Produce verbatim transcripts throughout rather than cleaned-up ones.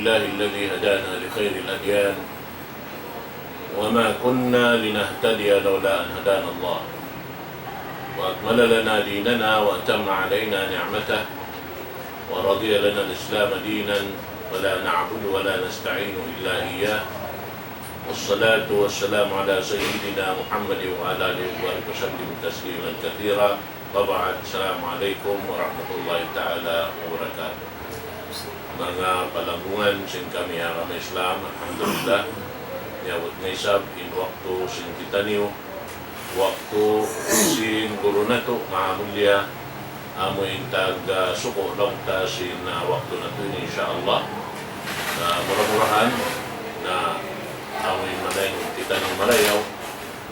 لله الذي هدانا لخير الأديان وما كنا لنهتدي لولا أن هدانا الله وأكمل لنا ديننا وأتم علينا نعمته ورضي لنا الإسلام دينا ولا نعبد ولا نستعين إلا إياه والصلاة والسلام على سيدنا محمد وعلى آله وصحبه وسلم تسليما كثيرا وبعد السلام عليكم ورحمة الله تعالى وبركاته. Manga palanggungan sin kami ha agama Islam, alhamdulillah, miyabut na isab in waktu sin kitaniyu, waktu sin guru natu' maha mulliya, amu in tag, ah, suku' laung ta sin, ah, waktu natu' ini, insya Allah. Na mura-murahan na amu in manaynun kitaniyu marayaw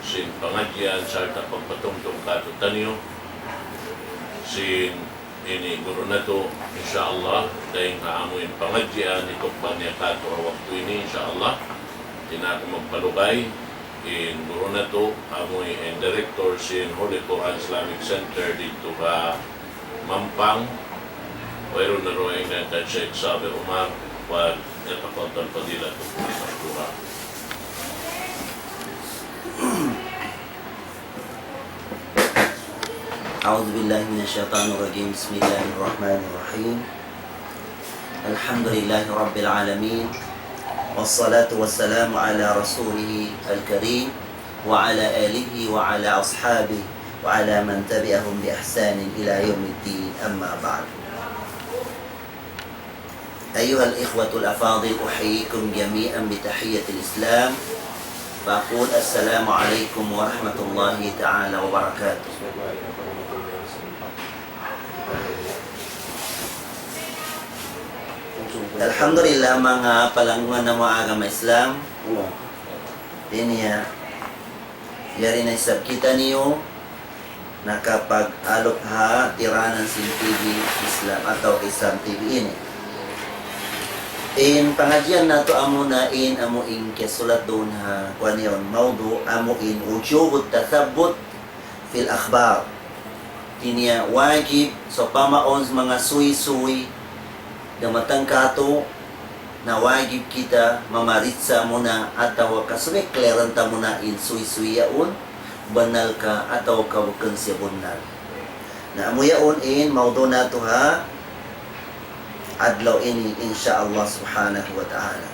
sin pangadjian sarta' pagpatumtum kātu'niyu sin ini guru natu', insya Allah, dayn ha amu in pangadjian itukbal niya kātu' ha waktu ini, insya Allah. Di' na aku magpalugay, in guru natu', amu in director sin Holy Quran Islamic Center didtu ha Mampang, wayruun na dugaing dayn kan Sheikh Sabir Umar, فليتفضل فضيلته مشكورا. أعوذ بالله من الشيطان الرجيم. بسم الله الرحمن الرحيم. الحمد لله رب العالمين. والصلاة والسلام على رسوله الكريم وعلى آله وعلى أصحابه وعلى من تبعهم بإحسان إلى يوم الدين. أما بعد. أيها الإخوة الأفاضل، أحييكم جميعا بتحية الإسلام، فأقول: السلام عليكم ورحمة الله تعالى وبركاته. Alhamdulillah, manga palanggungan namu' ha agama Islam. Ini ya, yari na isab kitaniyu nakapag-alup ha tiranan sin T V Islam atawa Islam T V ini. In pangadjian natu' amuna in amu in kiyasulat duun ha kuwan yaun, mawdu' amu in وجوب التثبت في الأخبار. Ini ya wajib, sawpama awn manga suysuy dumatung kātu', na wajib kita mamariksa' muna atawa ka subay clearan ta muna in suysuy yaun, bannal ka atawa ka bukun siya bunnal. Na amu yaun in mawdu' natu' ha adlaw ini, insya Allah subhanahu wa ta'ala.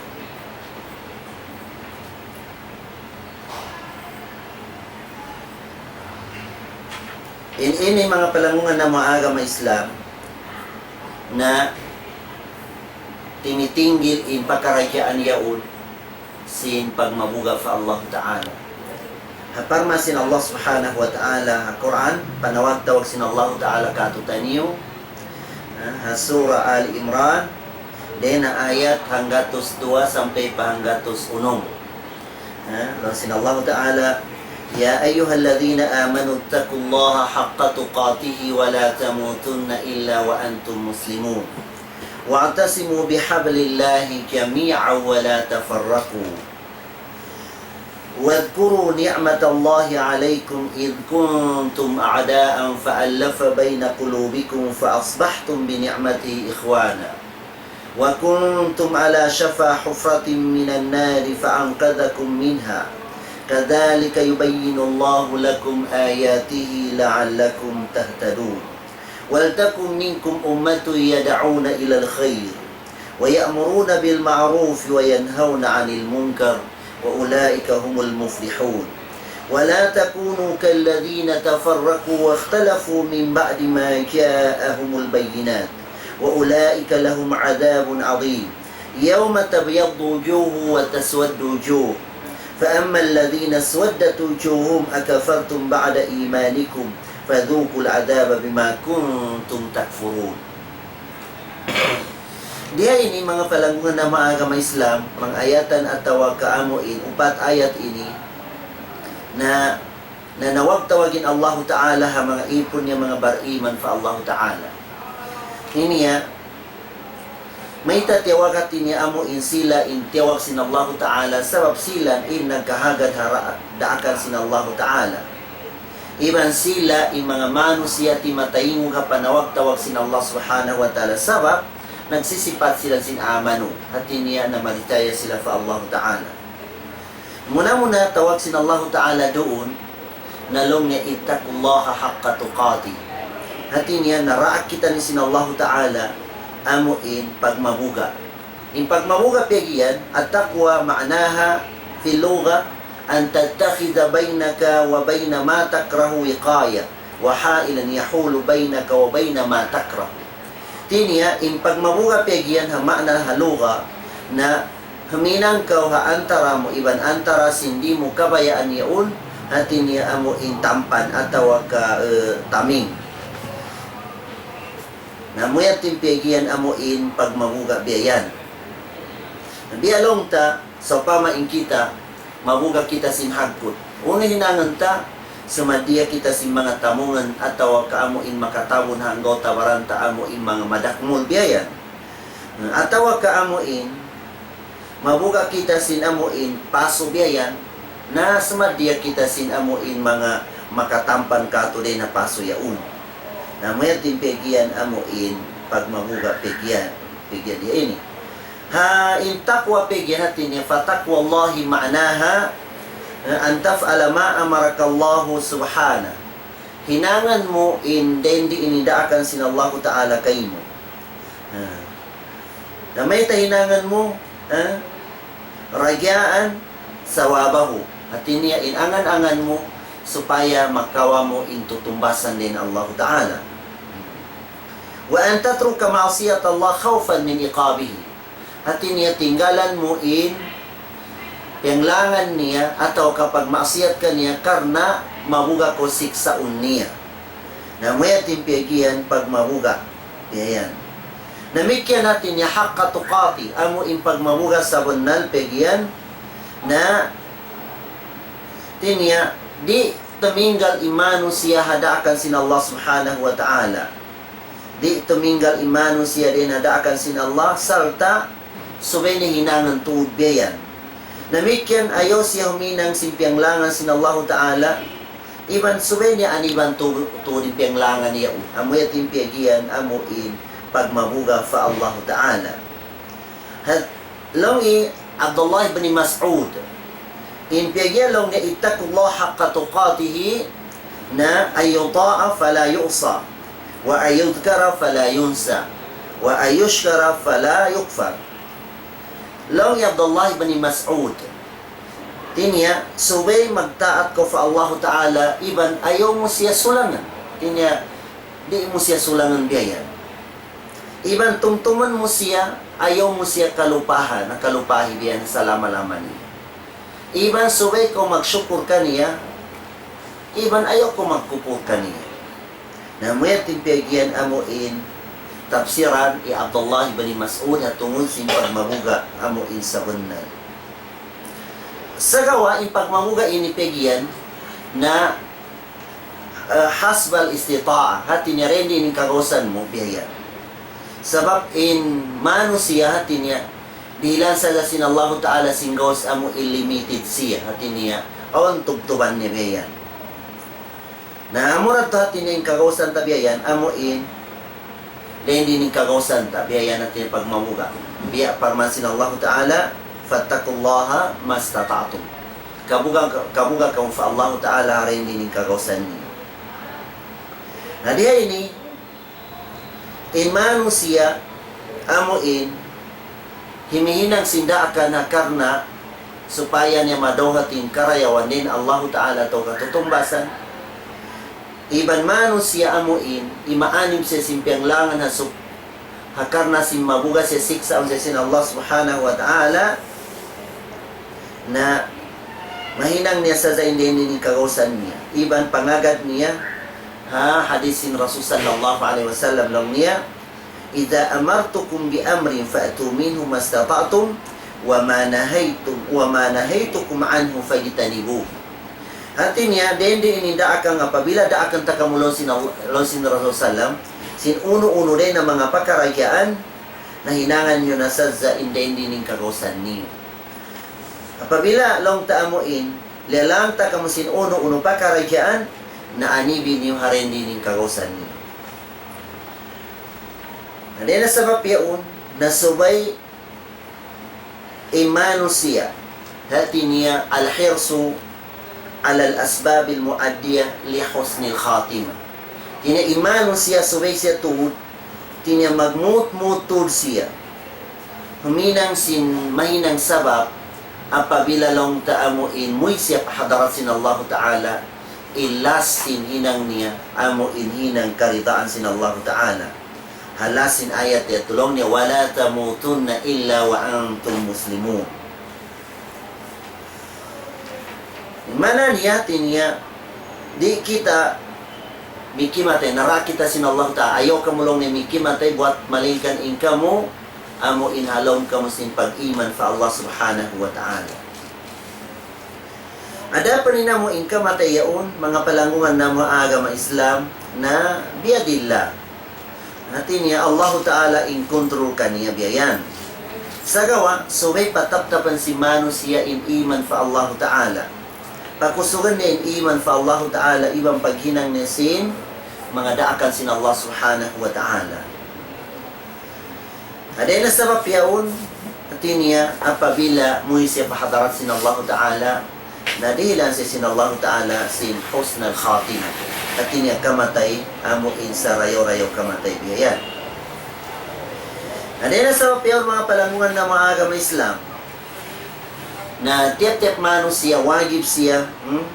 In ini manga palanggungan namu' ha agama Islam na tinitinggil in pakaradjaan yaun sin pagmabuga' pa Allah Ta'ala. Ha parman sin Allah Subhanahu wa Ta'ala ha Qur'an, panawag-tawag sin Allah Ta'ala kātu'niyu, ha, ha Surah Ali Imran, dayn ha ayat hanggatus duwa sampay pa hanggatus unum. Ha, laung sin Allah Ta'ala, يا أيها الذين آمنوا اتقوا الله حق تقاته ولا تموتن إلا وأنتم مسلمون. واعتصموا بحبل الله جميعا ولا تفرقوا. واذكروا نعمة الله عليكم إذ كنتم أعداء فألف بين قلوبكم فأصبحتم بنعمته إخوانا وكنتم على شفا حفرة من النار فأنقذكم منها كذلك يبين الله لكم آياته لعلكم تهتدون. ولتكن منكم أمة يدعون إلى الخير ويأمرون بالمعروف وينهون عن المنكر وأولئك هم المفلحون. ولا تكونوا كالذين تفرقوا واختلفوا من بعد ما جاءهم البينات وأولئك لهم عذاب عظيم. يوم تبيض وجوه وتسود وجوه فأما الذين اسودت وجوههم أكفرتم بعد إيمانكم فذوقوا العذاب بما كنتم تكفرون. Di ha ini manga palanggungan namu' ha agama Islam, manga ayatan atawa ka amu in upat ayat ini na nanawag-tawag in Allahu Ta'ala ha manga īpun niya manga bariman pa Allahu Ta'ala. Ini ya, mayta' tiyawag hāti niya amu in sila in tiyawag sin Allahu Ta'ala, sabab sila in nagkahagad ha ra-, daakan sin Allahu Ta'ala. Iban sila in manga manusiya' timataingug ha panawag-tawag sin Allah Subhanahu wa Ta'ala. Sabab, Nagsisipat sila sin amanu, hati niya namarachaya sila pa Allah Ta'ala. Muna-muna tawag sin Allah Ta'ala duun, na laung niya, اتقوا الله حق تقاته. Hati niya, naraak kita ni sin Allah Ta'ala, amu in pagmabuga'. In pagmabuga' piyag-iyan, التقوى معناها في اللغة أن تتخذ بينك وبين ما تكره وقاية، وحائلا يحول بينك وبين ما تكره. Hati niya, in pagmabuga' piyag-iyan ha maana ha lugha na huminang kaw ha antara mu iban antara sin di' mu kabayaan yaun, hati niya amu in tampan atawa ka, eh, taming. Na amu yan in piyag-iyan amu in pagmabuga' biya' yan. Na biya' laung ta, sawpama in kita, mabuga' kita sin hagkut. Unu hinangun ta, sumadiya kita sin manga tamungan atawa ka amu in makatabun ha anggawta' baran ta amu in manga madakmul biya' yan. Atawa ka amu in, mabuga' kita sin amu in pasu biya' yan, na sumadiya kita sin amu in manga makatampan kātu' dayn ha pasu yaun. Na amu yan in piyag-iyan amu in pagmabuga' piyag-iyan, piyag-iyan diya ini. Ha, in taqwa piyag-iyan hati niya, فتقوى الله معناها أن تفعل ما أمرك الله سبحانه. Hinangun mu in dayn di in daakan sin Allahu Ta'ala kaymu. Ha. Na mayta' hinangun mu, ha? رجاء ثوابه. Hati niya in angan-angan mu supaya makawa' mu in tutumbasan dayn Allahu Ta'ala. وأن تترك معصية الله خوفا من عقابه. Hati niya tinggalan mu in piyanglangan niya atawa ka pagmaksiyat kaniya karna' mabuga' kaw siksaun niya. Na amu yan in piyag-iyan pagmabuga'. Biya' yan. Damikkiyan hati niya حق تقاته, amu in pagmabuga' sabunnal piyag-iyan na hati niya di' tuminggal in manusiya' ha daakan sin Allah Subhanahu wa Ta'ala. Di' tuminggal in manusiya' dayn ha daakan sin Allah, sarta' subay niya hinangun tuud biya' yan. Damikkiyan ayaw siya huminang sin piyanglangan sin Allahu Ta'ala, iban subay niya aniban tu-, tuud in piyanglangan niya. Amu yan in piyag-iyan, amu in pagmabuga' pa Allahu Ta'ala. Hat-, laung hi Abdullah ibn Mas'ud, in piyag-iyan laung niya, اتقوا الله حق تقاته, na أن يطاع فلا يعصى، وأن يذكر فلا ينسى، وأن يشكر فلا يكفر. Laung hi Abdullah ibn Mas'ud, hati niya, subay magtaat kaw pa Allahu Ta'ala, iban ayaw mu siya sulangun. Hati niya, di' mu siya sulangun biya' yan. Iban tumtumun mu siya, ayaw mu siya kalupahan, na kalupahi biya' yan salama-lama niya. Iban subay kaw magsukur kaniya, iban ayaw kaw magkupur kaniya. Na amu yan in piyag-iyan amu in tafsiran hi Abdullah ibn Mas'ud ha tungud sin pagmabuga' amu in sabunnal. Sagawa' in pagmabuga' ini piyag-iyan na, eh, حسب الاستطاعة, hati niya dayn di in kagausan mu, biya' yan. Sabab in manusiya' hati niya, dihilan sadja sin Allahu Ta'ala sin gaus amu in limited siya, hati niya, awn tubtuban niya biya' yan. Na amu ra tuud hati niya in kagausan ta biya' yan, amu in, dayn di in kagausan ta biya' yan hati niya pagmabuga'. Biya' parman sin Allahu Ta'ala, فاتقوا الله ما استطعتم. Kabuga', kabuga' kamu pa Allahu Ta'ala ha dayn di in kagausan niyu. Na diha ini, in manusiya' amu in himihinang sin daakan ha karna' supaya niya madawhat in karayawan dayn Allahu Ta'ala atawa katutumbasan. Iban manusiya' amu in imaanib siya sin piyanglangan ha sup-, ha karna' sin mabuga' siya siksa' awn siya sin Allah Subhanahu wa Ta'ala. Na mahinang niya sadja in dayn di in kagausan niya. Iban pangagad niya ha hadith sin Rasul sallallahu alayhi wasallam laung niya, إذا أمرتكم بأمر فأتوا منه ما استطعتم وما نهيتم، وما نهيتكم عنه فاجتنبوه. Hati niya, dayn di in daakan, apabila daakan ta kamu laung sin Al-, laung sin Rasul sallam, sin unu-unu dayn ha manga pakaradjaan, na hinangan niyu na sadja in dayn di in kagausan niyu. Apabila laung ta amu in, liyalang ta kamu sin unu-unu pakaradjaan, na anibi niyu ha dayn di in kagausan niyu. Na dayn ha sabab yaun, Na subay in manusiya', hati niya الحرص على الأسباب المؤدية لحسن الخاتمة. Hati niya in manusiya' subay siya tuud, hati niya magmut-mut tuud siya. Huminang sin mahinang sabab, apabila laung ta amu in muwi' siya pa hadarat sin Allahu Ta'ala, in last sin hinang niya, amu in hinang karidaan sin Allahu Ta'ala. Ha last sin ayat yadtu laung niya, ولا تموتن إلا وأنتم مسلمون. Maana niya, hati niya, di' kita mikimatay, nara kita sin Allah Ta'ala. Ayaw kamu laung niya mikimatay buwat malaingkan in kamu, amu in ha lawm kamu sin pag-iman pa Allah Subhanahu wa Ta'ala. Adapun in amu in kamatay yaun, manga palanggungan namu' agama Islam, na بيد الله. Hati niya Allahu Ta'ala in control kaniya biya' yan. Sagawa', subay pataptapan sin manusiya' in iman pa Allahu Ta'ala. Pakusugan niya in iman pa Allahu Ta'ala, iban paghinang niya sin manga daakan sin Allah Subhanahu wa Ta'ala. Dayn ha sabab yaun, hati niya, apabila muwi' siya pa hadarat sin Allahu Ta'ala, na dihilan siya sin Allahu Ta'ala sin husnal khatimah. Hati niya kamatay, amu in sarayaw-rayaw kamatay biya' yan. Dayn ha sabab yaun, manga palanggungan namu' agama Islam, na tiyap-tiyap manusiya', wajib siya, hmm,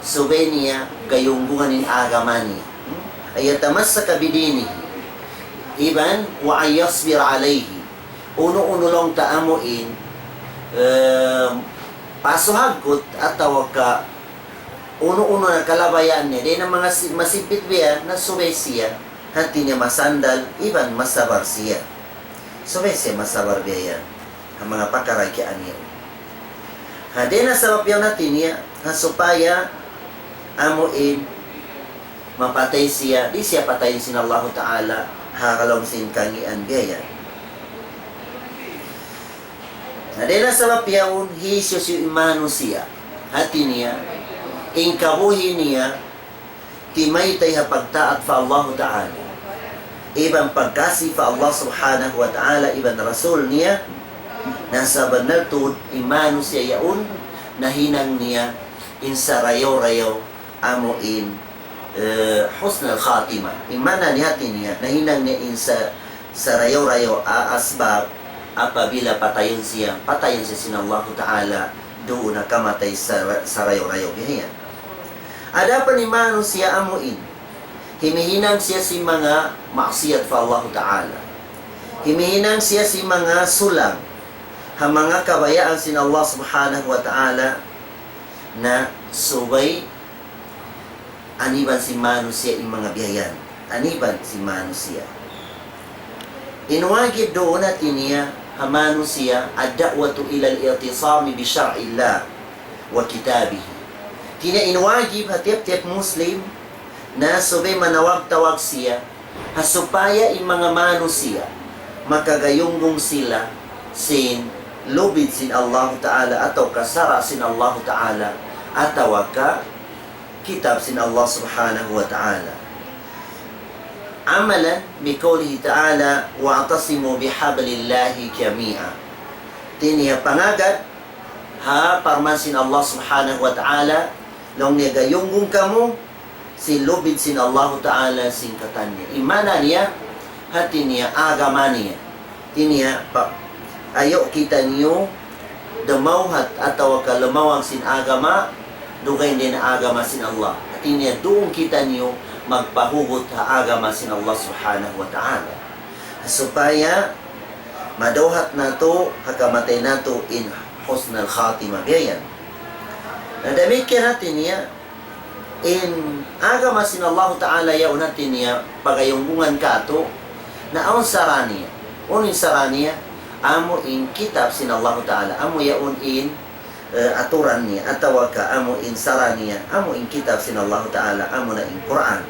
subay niya gayunggungan in agama niya. Hmm? أن يتمسك بدينه. Iban, وأن يصبر عليه. Unu-unu laung ta amu in, eh, pasuhaggut atawa ka unu-unu na kalabayan niya, dayn ha manga si-, masibbit biya' na subay siya, hati niya masandal, iban masabar siya. Subay siya masabar biya' yan ha manga pakara kiyaaniya. Ha, dayn ha sabab yaun, hati niya, ha supaya amu in mapatay siya, di' siya patayin sin Allahu Ta'ala, ha lawm sin kangīan biya' yan. Na dayn ha sabab yaun, hisiyu-siyu in manusiya', hati niya, in kabuhi' niya, timaytay ha pagtaat pa Allahu Ta'ala, iban pagkasi pa Allah Subhanahu wa Ta'ala, iban Rasul niya, na sabunnal tuud in manusiya' yaun, nahinang niya in sarayaw-rayaw amu in, eh, husnal khatimah. In maana niya, hati niya, nahinang niya in sa-, sarayaw-rayaw a-, asbab, apabila patayun siya, patayun siya sin Allahu Ta'ala, duun na kamatay sa-, sarayaw-rayaw biya' yan. Adapun in manusiya' amu in, himihinang siya sin manga maksiyat pa Allahu Ta'ala. Himihinang siya sin manga sulang ha manga kabayaan sin Allah Subhanahu wa Ta'ala, na subay aniban sin manusiya' in manga biya' yan. Aniban sin manusiya'. In wajib duun, hati niya, ha manusiya', الدعوة إلى الاعتصام بشرع الله وكتابه. Hati niya in wajib ha tiyap-tiyap Muslim, na subay manawag-tawag siya, ha supaya in manga manusiya' makagayunggung sila sin lubid sin Allahu Ta'ala atawa ka sara' sin Allahu Ta'ala atawa ka kitab sin Allah Subhanahu wa Ta'ala. عملا بقوله تعالى: واعتصموا بحبل الله جميعا. Hati niya pangagad ha parman sin Allah Subhanahu wa Ta'ala, laung niya gayunggung kamu sin lubid sin Allahu Ta'ala sin katan niya. In maana niya, hati niya, agama niya. Hati niya, pa-, ayaw kitaniyu dumawhat atawa ka lumawag sin agama, dugaing dayn ha agama sin Allah. Hati niya, duun kitaniyu magpahugut ha agama sin Allah Subhanahu wa Ta'ala. Supaya madawhat natu', ha kamatay natu', in husnal khatimah biya' yan. Na damikkiyan, hati niya, in agama sin Allahu Ta'ala yaun, hati niya, pagayunggungan katu', na awn sara' niya. Unu in sara' niya? Amu in kitab sin Allahu Ta'ala. Amu yaun in, eh, aturan niya. Atawa ka amu in sara' niya. Amu in kitab sin Allahu Ta'ala. Amu na in Qur'an.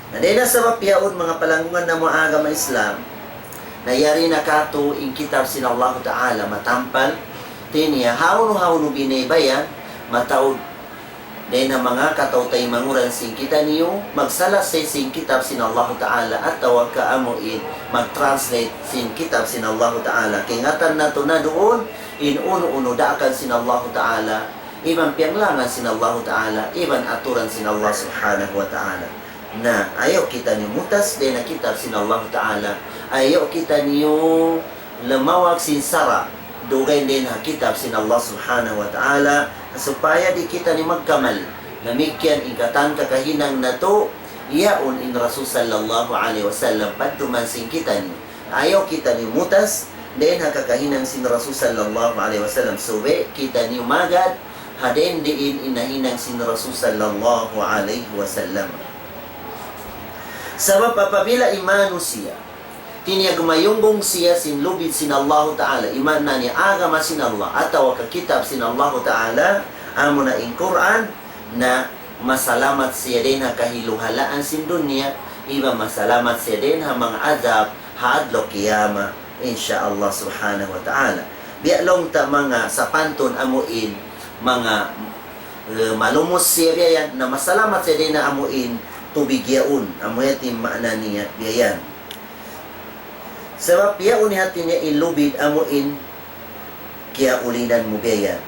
Na dayn ha sabab yaun, manga palanggungan namu' agama Islam, na yari na katu' in kitab sin Allahu Ta'ala matampal, hati niya, hawnu-hawnu biyaybayan, mataud dayn ha manga kataw-taymanghuran sin kitaniyu, magsalasay sin kitab sin Allahu Ta'ala, atawa ka amu in mag-translate sin kitab sin Allahu Ta'ala. Kaingatan natu' na duun, in unu-unu daakan sin Allahu Ta'ala, iban piyanglangan sin Allahu Ta'ala, iban aturan sin Allah Subhanahu wa Ta'ala. Na, ayaw kitaniyu mutas dayn ha kitab sin Allahu Ta'ala. Ayaw kitaniyu lamawag sin sara', dugaing dayn ha kitab sin Allah Subhanahu wa Ta'ala, supaya di' kitaniyu magkamal. Damikkiyan in katan kakahinang natu', yaun in Rasul sallallahu alayhi wasallam, padduman sin kitaniyu. Ayaw kitaniyu mutas dayn ha kakahinang sin Rasul sallallahu alayhi wasallam. Subay kitaniyu magad ha dayn diin in nahinang sin Rasul sallallahu alayhi wasallam. Sabab apabila in manusiya' tiyayunggung siya sin lubid sin Allahu Ta'ala, iman na niya agama sin Allah, atawa ka kitab sin Allahu Ta'ala, amuna in Qur'an, na masalamat siya dayn ha kahiluhalaan sin dunya, iban masalamat siya dayn ha manga adab ha adlaw qiyamah, insya Allah Subhanahu wa Ta'ala. Biya' laung ta manga sapantun amu in manga, eh, malumus siya biya' yan, na masalamat siya dayn ha amu in tubig yaun, amu yadtu in maana niya biya' yan. Sabab yaun hati niya in lubid amu in kiyaulinan mu biya' yan.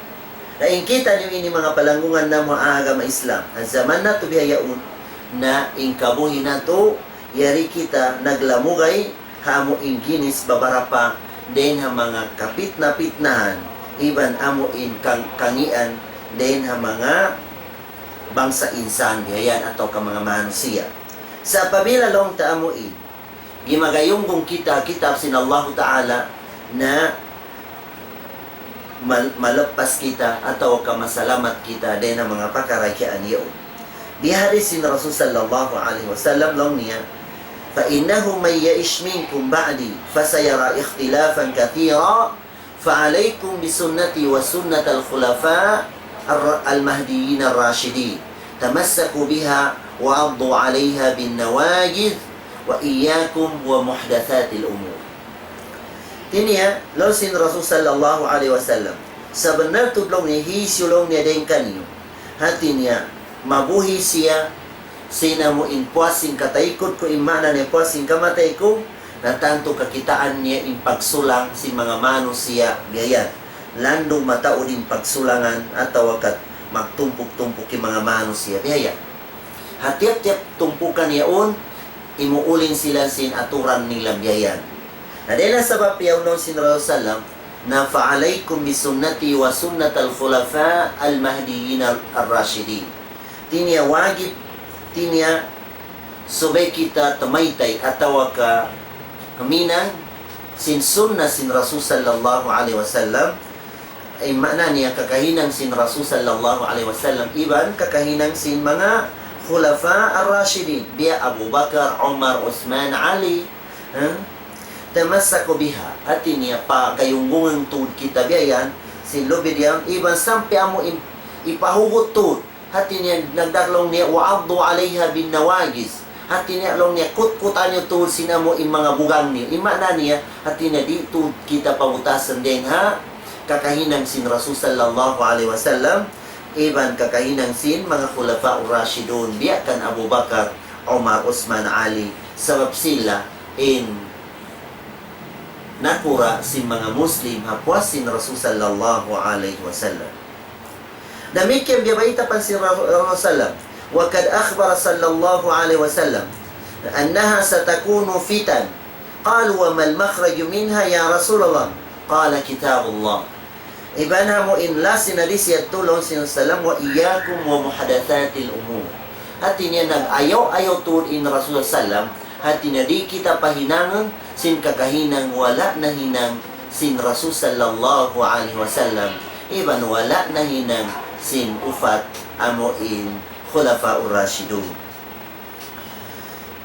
Na in kitaniyu ini manga palanggungan namu' ha agama Islam. Ha jaman natu' biya' yaun na in kabuhi' natu', yari kita naglamugay ha amu in ginis babarapa dayn ha manga kapitna-pitnahan, iban amu in kang-, kangīan dayn ha manga bangsa insan biya' yan atawa ka manga manusiya'. Sa' apabila laung ta amu in gimagayunggung kita kitab sin Allahu Ta'ala, na mal-, malappas kita atawa ka masalamat kita dayn ha manga pakara kiyaun yaun. Biya' hadis sin Rasul sallallahu alayhi wasallam laung niya, فإنه من يعش منكم بعدي فسيرى اختلافا كثيرا فعليكم بسنتي وسنة الخلفاء الر-، المهديين الراشدين. تمسكوا بها وعضوا عليها بالنواجذ وإياكم ومحدثات الأمور. Hati niya, laung sin Rasul sallallahu alayhi wasallam, sabunnal tuud laung niya, hisiyu laung niya dayn kaniyu, hati niya, mabuhi' siya sin amu in puas sin kataykud ku, in maana niya puas sin kamatay ku, na tantu kakitaan niya in pagsulang sin manga manusiya' biya' yan. Landu' mataud in pagsulangan atawa ka magtumpuk-tumpuk in manga manusiya' biya' yan. Ha tiyap-tiyap tumpukan yaun, imuulin sila sin aturan nila biya' yan. Na dayn ha sabab yaun laung sin Rasul sallam, na فعليكم بسنتي وسنة الخلفاء المهديين الراشدين. Hati niya wajib, hati niya subay kita tumaytay atawa ka huminang sin sunnah sin Rasul sallallahu alayhi wasallam, in maana niya kakahinang sin Rasul sallallahu alayhi wasallam, iban kakahinang sin manga khulafa ar-rashidin, biya' Abu Bakar, Umar, Uthman, Ali, ha? تمسكوا بها, hati niya pagayunggungan tuud kita biya' yan, sin lubid yan, iban sampay amu in-, ipahugut tuud. Hati niya nagdaklang niya, وعضوا عليها بالنواجذ. Hati niya laung niya, kutkutan niyu tuud sin amu in manga bugang niyu. In maana niya, hati niya di' tuud kita pabutasan dayn ha kakahinang sin Rasul sallallahu alayhi wasallam, iban kakahinang sin manga khulafa ar-rashidun, biya' kan Abu Bakar, Umar, Uthman, Ali, sabab sila in nakura' sin manga Muslim ha puas sin Rasul sallallahu alayhi wasallam. Damikkiyan biya' bayta' pa sin Ra-, Rasulullah, وقد أخبر صلى الله عليه وسلم أنها ستكون فتن. قالوا: وما المخرج منها يا رسول الله؟ قال: كتاب الله. Iban amu in last sin hadis yadtu laung sin Rasul sallam, وإياكم ومحدثات الأمور. Hati niya nag-ayaw-ayaw tuud in Rasul sallam, hati niya di' kita pahinangun sin kakahinang wala' nahinang sin Rasul sallallahu alayhi wasallam, iban wala' nahinang sin upat amu in khulafa ar-rashidun.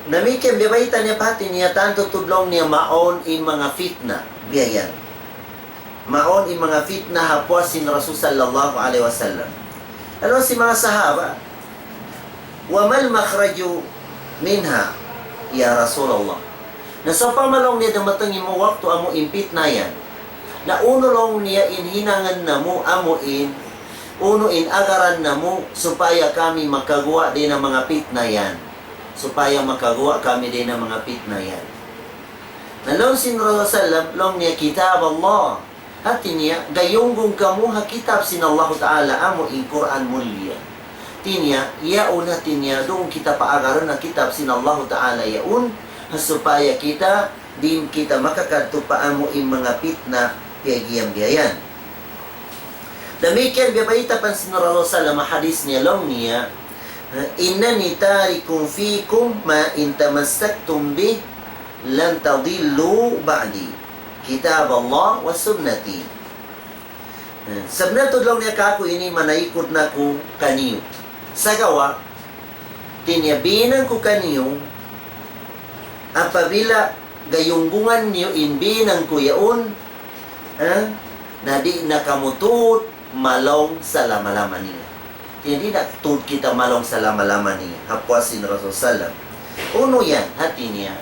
Damikkiyan biya' bayta' niya pa hati niya tantu tuud laung niya mawn in manga fitna, biya' yan. Mawn in manga fitna ha puas sin Rasul sallallahu alayhi wasallam. Laung sin manga sahaba, وما المخرج منها يا رسول الله؟ Na sawpama laung niya dumatung in waktu amu in fitna yan, na unu laung niya in hinangun namu' amu in Unu in agaran namu' supaya kami makaguwa' dayn ha manga pitna yan. Supaya makaguwa' kami dayn ha manga pitna yan. Na laung sin Rasulullah sallam, laung niya, Kitab Allah. Hati niya, gayunggung kamu ha kitab sin Allahu Ta'ala, amu in Qur'an mulia. Hati niya, yaun hati niya, duun kita paagaran ha kitab sin Allahu Ta'ala yaun, ha supaya kita, di' kita makakadtu pa amu in manga pitna, piyag-iyan biya' yan. Damikkiyan biya' bayta' pa sin Rasulullah sallam ha hadith niya, laung niya, إنني تارك فيكم ما إن تمسكتم به لن تضلوا بعدي كتاب الله وسنتي. Sabunnal tuud laung niya kāku' ini manaykud na aku kaniyu. Sagawa', hati niya bihinang ku kaniyu, apabila gayunggungan niyu in bihinang ku yaun, ha? Na di' na kamu tuud malaung salama-lama niya. Hati niya di' na tuud kita malaung salama-lama niya. Ha puas sin Rasul sallam. Unu yan, hati niya,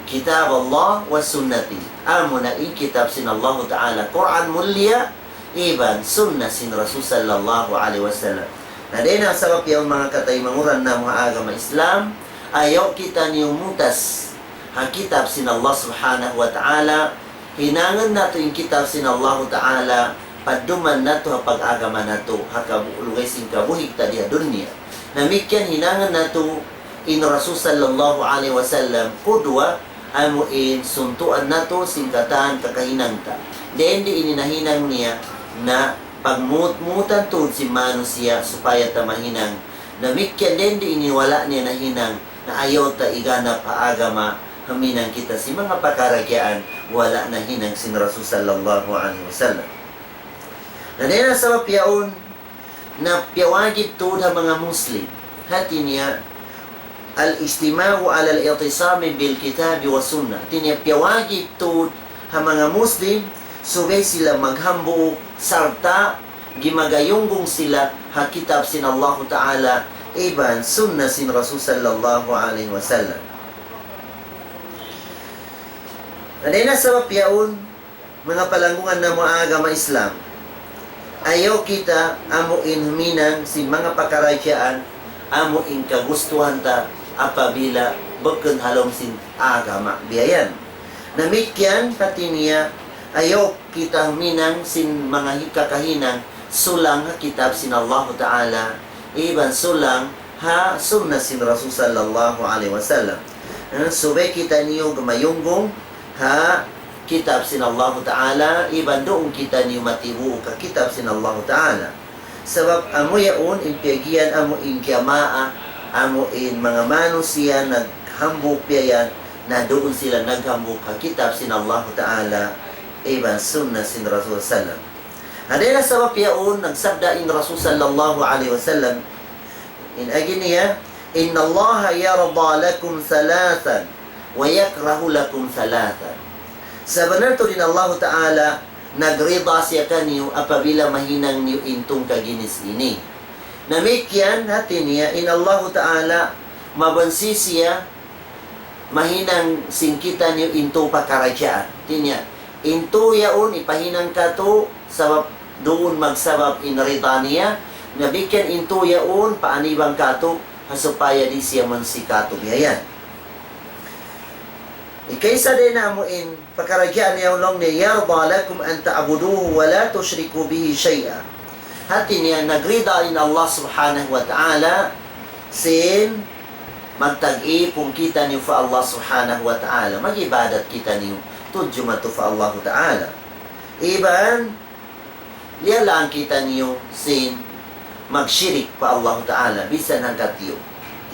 Kitab Allah wa sunnati. Amu na in kitab sin Allahu Ta'ala, Qur'an mulia, iban sunnah sin Rasul sallallahu alayhi wasallam. Na dayn ha sabab yan manga kataymanghuran namu' ha agama Islam, ayaw kitaniyu mutas ha kitab sin Allah Subhanahu wa Ta'ala, hinangun natu' in kitab sin Allahu Ta'ala, padduman natu' ha pag-agama natu', ha kabu-, lugay sin kabuhi' ta di ha dunya. Damikkiyan hinangun natu' in Rasul sallallahu alayhi wasallam, qudwa, amu in suntuan natu' sin katan kakahinang ta. Dayn di ini nahinang niya na pagmut-mutan tuud sin manusiya' supaya ta mahinang. Damikkiyan dayn di ini wala' niya nahinang, na ayaw ta iganap ha agama, huminang kita sin manga pakaradjaan, wala' nahinang sin Rasul sallallahu alayhi wasallam. Na dayn ha sabab yaun, na piyawajib tuud ha manga Muslim. Hati niya, الاجتماع على الاعتصام بالكتاب والسنة. Hati niya piyawajib tuud ha manga Muslim, subay sila maghambuuk sarta' gimagayunggung sila ha kitab sin Allahu Ta'ala, iban sunnah sin Rasul sallallahu alayhi wasallam. Na dayn ha sabab yaun, manga palanggungan namu' agama Islam. Ayaw kita amu in huminang sin manga pakaradjaan, amu in kagustuhan ta apabila bukun ha lawm sin agama biya' yan. Damikkiyan hati niya, ayaw kita huminang sin manga hi-, kakahinang sulang ha kitab sin Allahu Ta'ala, iban sulang ha sunnah sin Rasul sallallahu alayhi wasallam. Eh, subay kitaniyu gumayunggung ha kitab sin Allahu Ta'ala, iban duun kitaniyu matibuuk ha kitab sin Allahu Ta'ala. Sabab amu yaun in piyag-iyan amu in jamaa, amu in manga manusiya' naghambuuk biya' yan, na duun sila naghambuuk ha kitab sin Allahu Ta'ala, iban sunnah sin Rasul sallam. Na dayn ha sabab yaun, nagsabda in Rasul sallallahu alayhi wasallam, in agi niya, إن الله يرضى لكم ثلاثا ويكره لكم ثلاثا. Sabunnal tuud in Allahu Ta'ala nagrida siya kaniyu apabila mahinang niyu in tungka ginis ini. Damikkiyan hati niya in Allahu Ta'ala mabansi siya mahinang sin kitaniyu in tū pakaradjaan. Hati niya, in tū yaun hipahinang kātu', sabab duun magsabab in rida niya, damikkiyan in tū yaun paanibang kātu', ha supaya di' siya mansi kātu' biya' yan. Ikaisa dayn ha amu in pakaradjaan niya laung niya, يرضى لكم أن تعبدوه ولا تشركوا به شيئا. Hati niya, nagrida in Allah Subhanahu wa Ta'ala sin magtag-ipun kitaniyu pa Allah Subhanahu wa Ta'ala. Mag-ibadat kitaniyu tudju mawn pa Allah Ta'ala. Iban, liyalaan kitaniyu sin magshirik pa Allah Ta'ala, bisan hangkatiyu.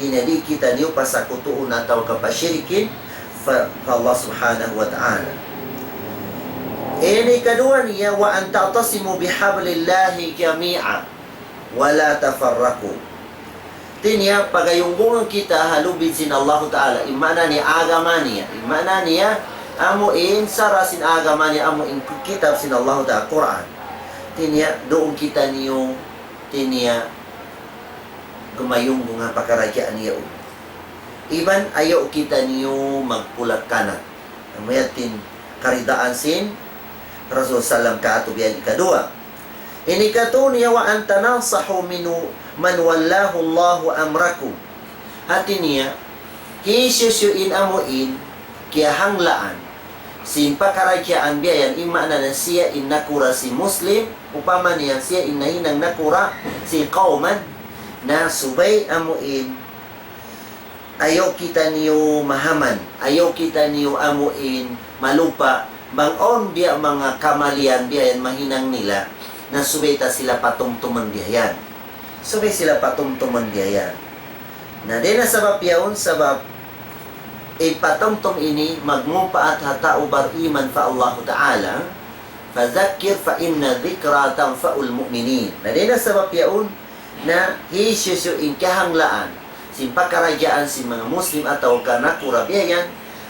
Di' na di' kitaniyu pasakutuun atawa kapashirikin pa, pa Allah Subhanahu wa Ta'ala. Ini kaduwa niya, وأن تعتصموا بحبل الله جميعا ولا تفرقوا. Hati niya, pagayunggungan kita ha lubid sin Allahu Ta'ala, in maana niya agama niya, in maana niya, amu in sara' sin agama niya, amu in kitab sin Allahu Ta'ala, Qur'an. Hati niya, duun kitaniyu, hati niya, gumayunggung ha pakaradjaan niya yaun. Iban ayaw kitaniyu magpulak-kanat. Amu yan in karidaan sin Rasul sallam kātu' biya' yan ikaduwa. Ini katu' niya وأن تناصحوا من من ولاه الله أمركم. Hati niya, hisiyu-siyu in amu in kiyahanglaan sin pakaradjaan biya' yan, in maana na siya in nakura' sin Muslim, upama niya siya in nahinang nakura' sin kawman, na subay amu in ayaw kitaniyu mahaman, ayaw kitaniyu amu in malupa, bang awn biya' manga kamalian biya' yan mahinang nila, na subay ta sila patumtuman biya' yan. Subay sila patumtuman biya' yan. Na dayn ha sabab yaun, sabab in patumtum ini magmumpaat ha tau bariman pa Allahu Ta'ala, فذكر فإن الذكرى تنفع المؤمنين. Na dayn ha sabab yaun, na hisiyu-siyu in kiyahanglaan sin pakaradjaan sin manga Muslim atawa ka nakura' biya' yan,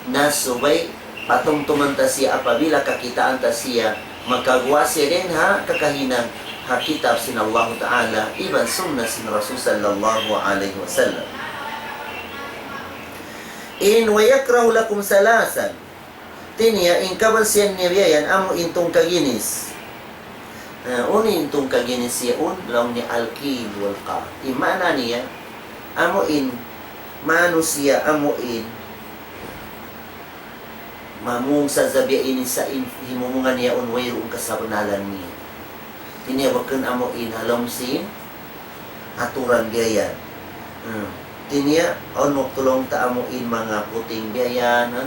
na subay patumtuman ta siya apabila kakitaan ta siya makaguwa' siya dayn ha kakahinang ha kitab sin Allahu Ta'ala iban sunnah sin Rasul sallallahu alayhi wasallam. In ويكره لكم ثلاثا. Hati niya, in kabansihan niya biya' yan, amu in tungka ginis. Ah, unu in tungka ginis yaun, laung niya القيل والقال. In maana niya, amu in manusiya', amu in mamung sadja biya' ini sa' in himumungan yaun wayruun kasabnalan niya. Hati niya bukun amu in ha lawm sin aturan biya' yan. Hmm. Hati niya, awn waktu laung ta amu in manga puting biya' yan, ha?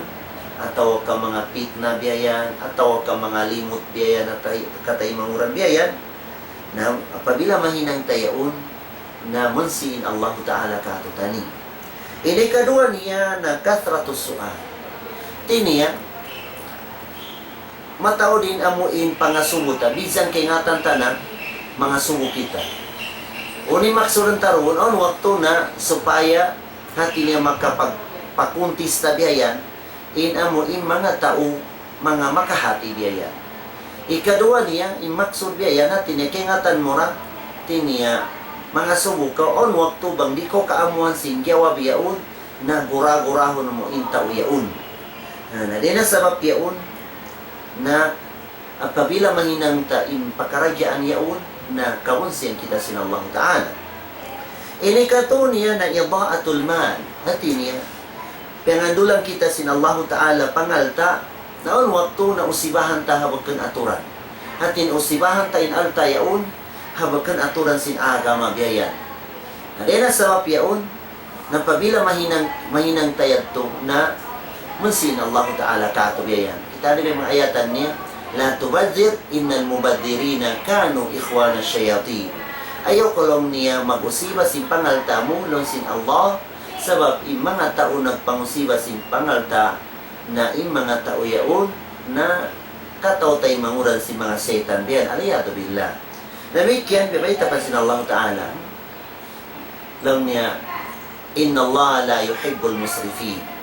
Atawa ka manga pitna biya' yan, atawa ka manga limut biya' yan, atay, kataymanguran biya' yan. Na, apabila mahinang ta yaun, na munsi in Allahu Ta'ala kātu'niyu. Ini kaduwa niya na كثرة السؤال. Hati niya, mataud in amu in pangasubu ta, minsan kaingatan ta na mangasubu kita. Unu in maksud ta duun, awn waktu na supaya hati niya makapag-, pakuntis ta biya' yan, in amu in manga tau, manga makahati biya' yan. Ikaduwa niya, in maksud biya' yan, hati niya kaingatan mu ra, hati niya mangasubu kaw, awn waktu bang di' kaw kaamuan sin jawab yaun, na gura-gurahun mu in tau yaun. Na, na dayn ha sabab yaun, na apabila mahinang ta in pakaradjaan yaun, na kaunsihan kita sin Allahu Ta'ala. Ini katu' niya na إضاعة المال. Hati niya, piyangandulan kita sin Allahu Ta'ala pangalta', na awn waktu na usibahan ta ha bukun aturan. Hati niya usibahan ta in alta' yaun, ha bukun aturan sin agama biya' yan. Na dayn ha sabab yaun, na apabila mahinang, mahinang ta yadtu na munsi in Allahu Ta'ala kātu' biya' yan. Kita' niyu in manga ayatan niya, لا تبذر إن المبذرين كانوا إخوان الشياطين. Ayaw kaw laung niya mag-usiba sin pangalta' mu, laung sin Allah, sabab in manga tau nagpangusiba sin pangalta', na in manga tau yaun, na kataw-taymanghuran sin manga saytan biya' yan, والعياذ بالله. Damikkiyan, biyayta' pa sin Allahu Ta'ala. Laung niya, إن الله لا يحب المسرفين.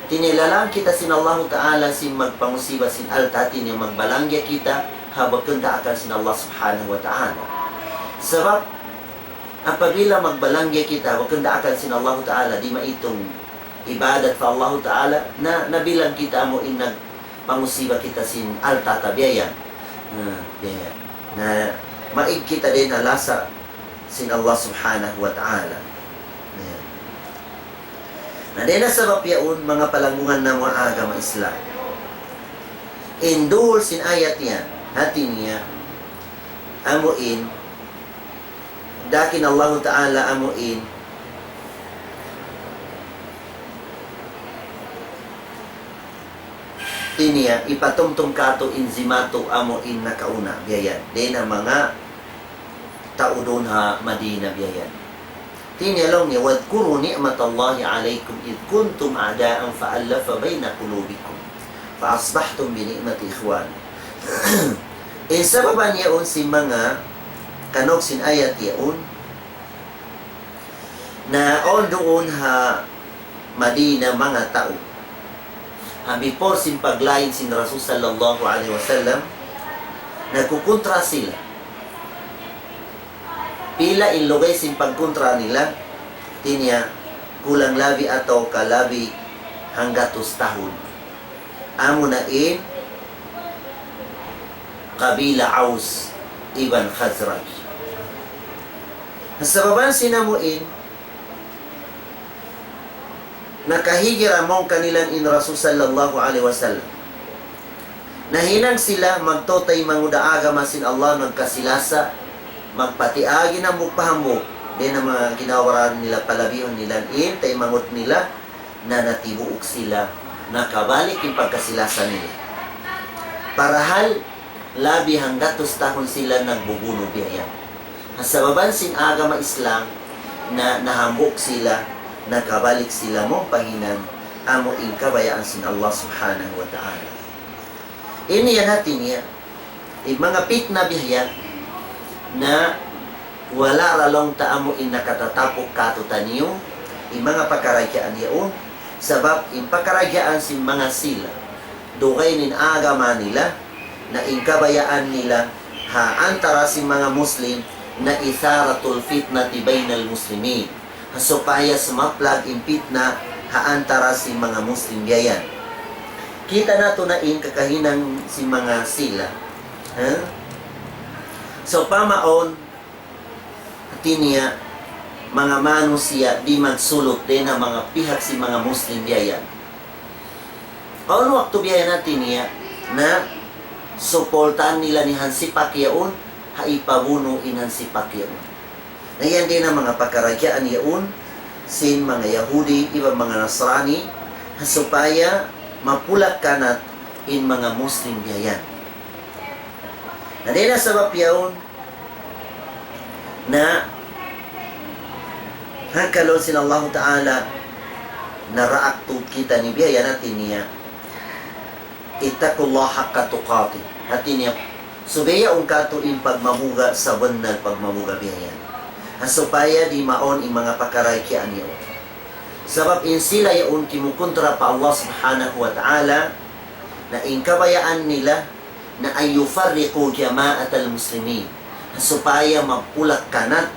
Hati niya lalang kita sin Allahu Ta'ala sin magpangusiba sin alta', hati niya magbalanggiya kita ha bukun daakan sin Allah Subhanahu wa Ta'ala. Sabab, apabila magbalanggiya kita ha bukun daakan sin Allahu Ta'ala, di' maitung ibadat pa Allahu Ta'ala, na, nabilang kita amu in nagpangusiba kita sin alta' ta biya' yan. Ah, biya' yan. Na, maig kita dayn ha lasa sin Allah Subhanahu wa Ta'ala. Yan. Na, dayn ha sabab yaun, manga palanggungan namu' ha agama Islam. In duhul sin ayat yan, hati niya, amu in, dayn ha Allahu Ta'ala amu in, hati niya, hipatumtum kātu' in jimatu amu in nakauna, biya' yan. Dayn ha manga tau duun ha Madina biya' yan. Hati niya laung niya, واذكروا نعمة الله عليكم إذ كنتم أعداء فألف بين قلوبكم فأصبحتم بنعمته إخوانا. In sababan yaun sin manga kanug sin ayat yaun, na awn duun ha Madina manga tau. Ha before sin paglain sin Rasul sallallahu alayhi wasallam, nagkukuntra sila. Pila in lugay sin pagkuntra nila, hati niya kulang labi atawa ka labi hanggatus tahun. Amu na in kabila Aus. iban Khazraj. Sababan sin amu in, nakahijra mawn kanilan in Rasul sallallahu alayhi wasallam. Nahinang sila magtau taymanghud ha agama sin Allah, magkasilasa, magpatiag in hambuuk pa hambuuk. Dayn ha manga ginhawa-baran nila, palabihun nila in taymanghud nila, na natibuuk sila, nakabalik in pagkasilasa nila. Parahal, labi hanggatus tahun sila nagbubunu' biya' yan. Ha sababan sin agama Islam, na nahambuuk sila, nakabalik sila mawn pa hinang amu in kabayaan sin Allah Subhanahu wa Ta'ala. Ini yan hati niya, in manga pitna biya' yan, na wala' ra laung ta amu in nakatatapuk kātu'niyu, in manga pakaradjaan yaun, sabab in pakaradjaan sin manga sila, dugaing in agama nila, na in kabayaan nila ha antara sin manga Muslim, na إثارة الفتنة بين المسلمين. Ha supaya sumaplag in pitna ha antara sin manga Muslim biya' yan. Kita' natu' na in kakahinang sin manga sila. Ha? Sawpama awn, hati niya, manga manusiya' di' magsulut dayn ha manga pihak sin manga Muslim biya' yan. Awn waktu biya' yan hati niya, na supultaan nila in hansipak yaun, ha ipabunu' in hansipak yaun. Na yan dayn ha manga pakaradjaan yaun, sin manga Yahudi, iban manga Nasrani, ha supaya mapulak-kanat in manga Muslim biya' yan. Na dayn ha sabab yaun, na hangkan laung sin Allahu Ta'ala, naraak tuud kitaniyu biya' yan hati niya. اتقوا الله حق تقاته. Hati niya, subay yaun kātu' in pagmabuga' sabunnal pagmabuga' biya' yan. Ha supaya di' mawn in manga pakaradjaan yaun. Sabab in sila yaun kimukuntra pa Allah Subhanahu wa Ta'ala, na in kabayaan nila na أن يفرقوا جماعة المسلمين. Ha supaya mapulak-kanat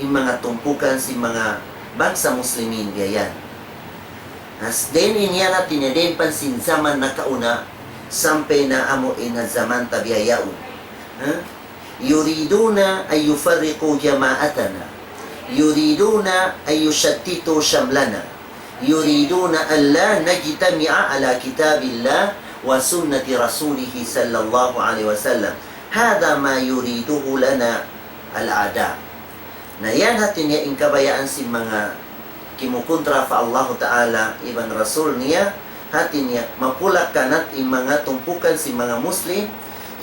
in manga tumpukan sin manga bangsa Muslimin biya' yan. As, dayn in yan hati niya, dayn pa sin jaman nakauna, sampay na amu in ha jaman ta biya' yaun. Ha? يريدون أن يفرقوا جماعتنا، يريدون أن يشتتوا شملنا، يريدون أن لا نجتمع على كتاب الله وسنة رسوله صلى الله عليه وسلم. هذا ما يريده لنا الأعداء. Na yan hati niya in kabayaan sin manga kimukuntra pa Allahu Ta'ala iban Rasul niya, hati niya, mapulak-kanat in manga tumpukan sin manga Muslim,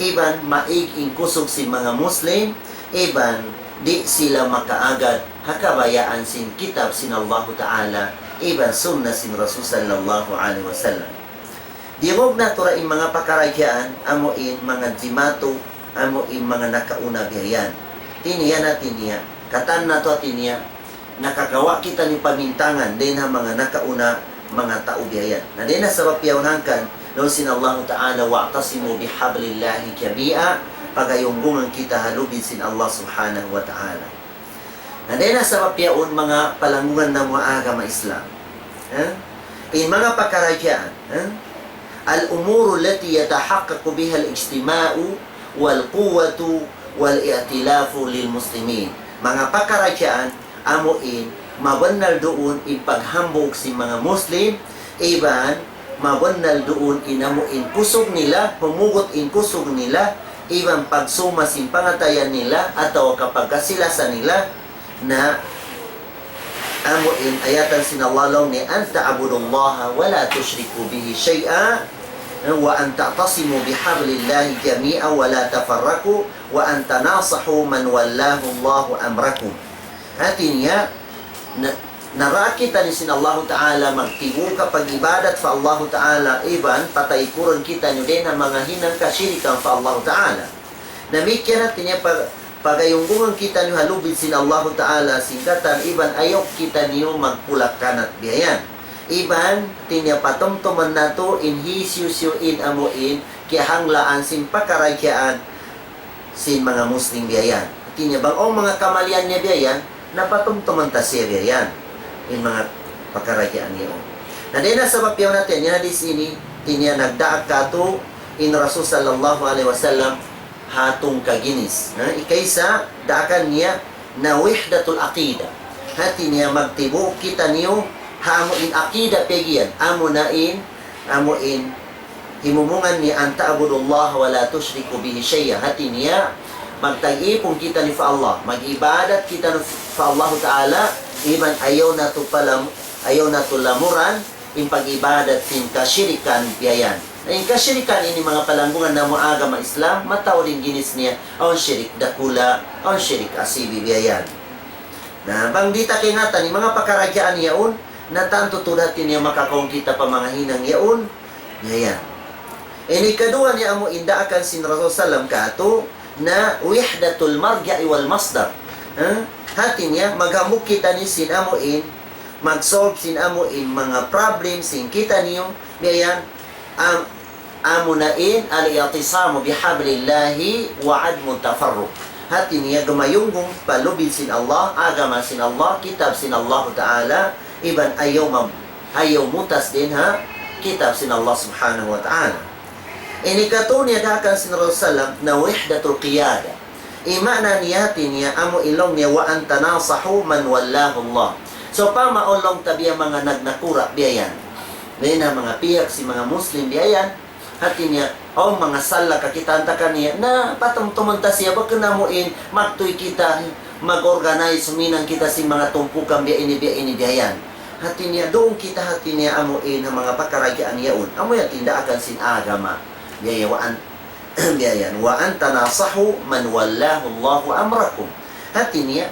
iban maig in kusug sin manga Muslim, iban di' sila makaagad ha kabayaan sin kitab sin Allahu Ta'ala, iban sunnah sin Rasul sallallahu alayhi wasallam. Diyungug natu' ra in manga pakaradjaan, amu in manga jimatu, amu in manga nakauna biya' yan. Hati niya na, hati niya, katan natu' hati niya, nakagawa' kitaniyu pamintangan dayn ha manga nakauna manga tau biya' yan. Na dayn ha sabab yaun hangkan, laung sin Allahu Ta'ala, واعتصموا بحبل الله جميعا, pagayunggungan kita ha lubid sin Allah Subhanahu wa Ta'ala. Na dayn ha sabab yaun manga palanggungan namu' ha agama Islam. Ha? In manga pakaradjaan, ha? الأمور التي يتحقق بها الاجتماع والقوة والائتلاف للمسلمين. Manga pakaradjaan, amu in, mabunnal duun in paghambuuk sin manga Muslim, iban mabunnal duun in amu in kusug nila, humugut in kusug nila, iban pagsuma sin pangatayan nila, atawa ka pagkasilasa nila, na amu in ayatan sin Allah laung niya, أن تعبدوا الله ولا تشركوا به شيئا، وأن تعتصموا بحبل الله جميعا ولا تفرقوا، وأن تناصحوا من ولاه الله أمركم. Hati niya, na, naraak kitaniyu sin Allahu Ta'ala magtibuka pag-ibadat pa Allahu Ta'ala, iban pataykuran kitaniyu dayn ha manga hinang kasirikan pa Allahu Ta'ala. Damikkiyan hati niya pag-, pagayunggungan kitaniyu ha lubid sin Allahu Ta'ala sin katan, iban ayaw kitaniyu magpulak-kanat biya' yan. Iban, hati niya patumtuman natu' in hisiyu-siyu in amu in kiyahanglaan sin pakaradjaan sin manga Muslim biya' yan. Hati niya bang awn manga kamalian niya biya' yan, na patumtuman ta siya biya' yan. In manga pakaradjaan niya. Na dayn ha sabab yaun hati niya hadis ini, hati niya nagdaak kātu' in Rasul sallallahu alayhi wasallam, ha tungka ginis. Ha? Ikaisa, daakan niya na wihdatul aqida. Hati niya magtibu' kitaniyu ha amu in aqida piyagiyan. Amu na in, amu in himumungan niya أن تعبد الله ولا تشرك به شيئا. Hati niya, magtag-ipun kitaniyu pa Allah, mag-ibadat kitaniyu pa Allahu Ta'ala, iban ayaw natu' palam-, ayaw natu' lamuran in pag-ibadat sin kasirikan biya' yan. Na in kasirikan ini manga palanggungan namu' agama Islam, mataud in ginis niya, awn sirik dakula', awn sirik asibi' biya' yan. Na bang di' ta kaingatan in manga pakaradjaan yaun, na tantu tuud hati niya makakaun kita pa manga hinang yaun, biya' yan. Ini kaduwa niya amu in daakan sin Rasul sallam katu' na وحدة المرجع والمصدر. Ha? Hati niya, maghambuuk kitaniyu sin amu in, mag-solve sin amu in manga problem sin kitaniyu, biya' yan, am-, amu na in الاعتصام بحبل الله وعدم التفرق. Hati niya gumayunggung pa lubid sin Allah, agama sin Allah, kitab sin Allah Ta'ala, iban ayaw mam-, ayaw mutas dayn ha kitab sin Allah Subhanahu wa Ta'ala. Ini katu' niya daakan sin Rasul sallam na وحدة القيادة. In maana niya hati niya amu in laung niya وأن تناصحوا من ولاه الله. Sawpama awn laung ta biya' manga nagnakura' biya' yan. Dayn ha manga pihak sin manga Muslim biya' yan. Hati niya, awn manga sala kakitaan ta kaniya, na patumtuman ta siya, bukun amu in, magtuy kita, mag-organize, huminang kita sin manga tumpukan biya' ini, biya' ini, biya' yan. Hati niya, duun kita hati niya amu in, ha manga pakaradjaan yaun. Amu yan in daakan sin agama. Biya' yan, وأن biya' yan. وأن تناصحوا من ولاه الله أمركم. Hati niya,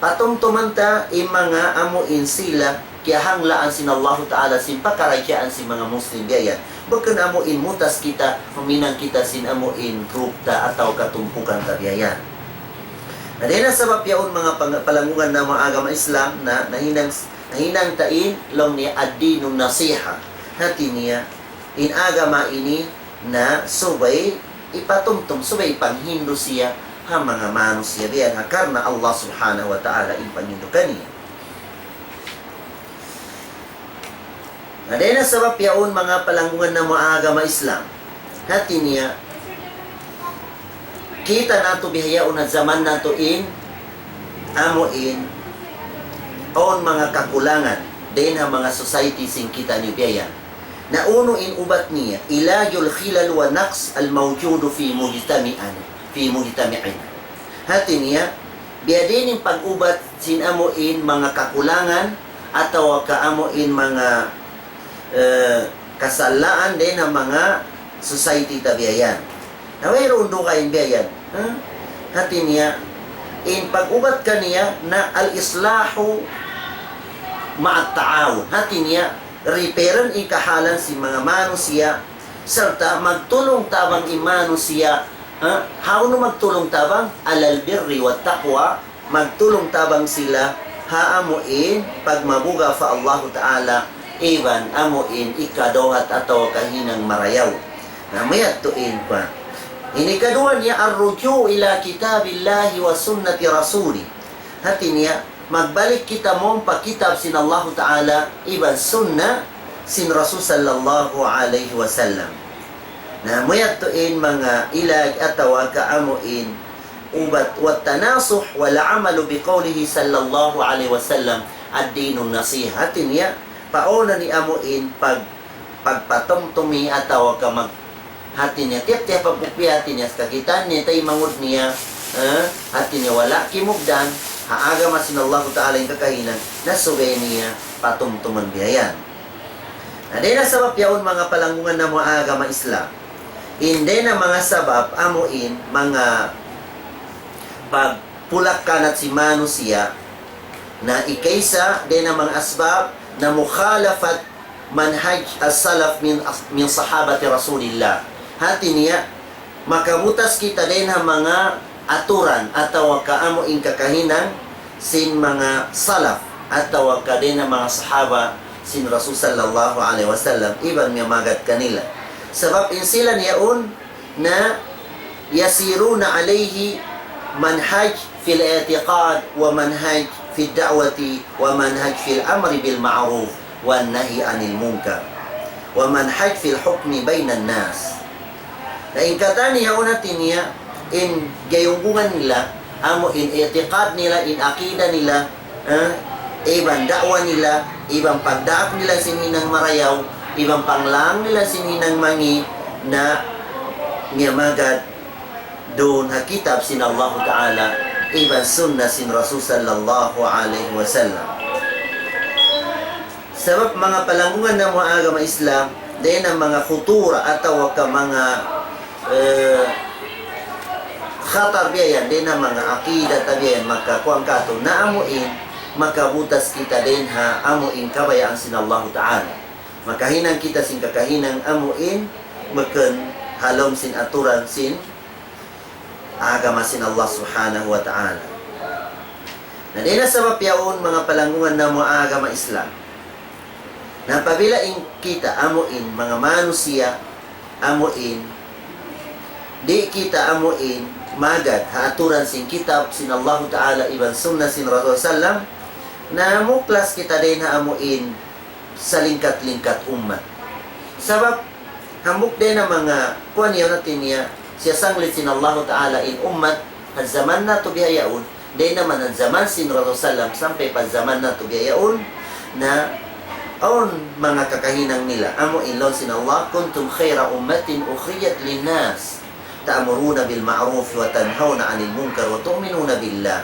patumtuman ta in manga amu in sila kiyahanglaan sin Allahu Ta'ala sin pakaradjaan sin manga Muslim biya' yan. Bukun amu in mutas kita, huminang kita sin amu in group ta atawa katumpukan ta biya' yan. Na dayn ha sabab yaun manga pang-, palanggungan namu' agama Islam na nahinang, nahinang ta in laung niya الدين النصيحة. Hati niya, in agama ini na subay ipatumtum, subay ipanghindu' siya ha manga manusiya' biya' yan, ha karna' Allah Subhanahu wa Ta'ala in panghindu' kaniya. Na dayn ha sabab yaun manga palanggungan namu' agama Islam. Hati niya, kita natu' bihaun ha jaman natu' in, amu in, awn manga kakulangan dayn ha manga society sin kitaniyu biya' yan. Na unu in ubat niya, علاج الخلل والنقص الموجود في مجتمعنا، في مجتمعنا. Hati niya, biya' diin in pag-ubat sin amu in manga kakulangan atawa ka amu in manga, eh, kasalaan dayn ha manga society ta biya' yan. Na wayruun dugaing biya' yan. Ha? Hati niya, in pag-ubat kaniya na الإصلاح مع التعاون. Hati niya, repairan in kahalan sin manga manusiya', sarta' magtulung-tabang in manusiya', ha? Hawnu magtulung-tabang? على البر والتقوى, magtulung-tabang sila ha amu in pagmabuga' pa Allahu Ta'ala, iban amu in ikadawhat atawa kahinang marayaw. Na amu yadtu in kuwan. Ini kaduwa niya, الرجوع إلى كتاب الله وسنة رسوله. Hati niya, magbalik kita mawn pa kitab sin Allahu Ta'ala, iban sunna sin Rasul sallallahu alayhi wasallam. Na amu yadtu in manga ilaj atawa ka amu in ubat, والتناصح والعمل بقوله صلى الله عليه وسلم الدين النصيحة. Hati niya, pauna ni amu in pag-, pagpatumtumi atawa ka mag-, hati niya, tiyap-tiyap pagpupi hati niya, kakitaan niya, taymanghud niya, eh, hati niya, wala' kimugdan ha agama sin Allahu Ta'ala in kakahinang, na subay niya patumtuman biya' yan. Na dayn ha sabab yaun manga palanggungan namu' agama Islam. In dayn ha manga sabab amu in manga pagpulak-kanat sin manusiya', na ikaisa dayn ha manga asbab na مخالفة منهج السلف من، من صحابة رسول الله. Hati niya, makabutas kita dayn ha manga aturan atawa ka amu in kakahinang sin manga salaf atawa ka dayn ha manga sahaba sin Rasul sallallahu alayhi wasallam, iban miyamagad kanila. Sabab in sila niyaun na يسيرون عليه منهج في الاعتقاد ومنهج في الدعوة ومنهج في الأمر بالمعروف والنهي عن المنكر ومنهج في الحكم بين الناس. Na in katan niya yaun hati niya, in gayunggungan nila, amu in i'tiqad nila, in akida nila, eh, iban da'wa nila, iban pagdaak nila sin hinang marayaw, iban panglang nila sin hinang mangi', na miyamagad duun ha kitab sin Allahu Ta'ala, iban sunnah sin Rasul sallallahu alayhi wasallam. Sabab manga palanggungan namu' agama Islam, dayn ha manga khutura atawa ka manga, eh, khatar biya' yan, dayn ha manga akida ta biya' yan, makakuan katu', na amu in, makabutas kita dayn ha amu in kabayaan sin Allahu Ta'ala. Makahinang kita sin kakahinang amu in, bukun ha lawm sin aturan sin agama sin Allah Subhanahu wa Ta'ala. Na dayn ha sabab yaun, manga palanggungan namu' agama Islam. Na apabila in kita amu in manga manusiya', amu in, di' kita amu in magad ha aturan sin kitab sin Allahu Ta'ala iban sunnah sin Rasul sallam, na muklas kita dayn ha amu in salingkat-lingkat ummat. Sabab, hambuuk dayn ha manga kuwan yaun, hati niya, siyasanglit sin Allahu Ta'ala in ummat, ha jaman natu' bihaun, dayn ha manga jaman sin Rasul sallam sampay pa jaman natu' bihaun, na awn manga kakahinang nila, amu in laung sin Allah, كنتم خير أمة أخرجت للناس تأمرون بالمعروف وتنهون عن المنكر وتؤمنون بالله.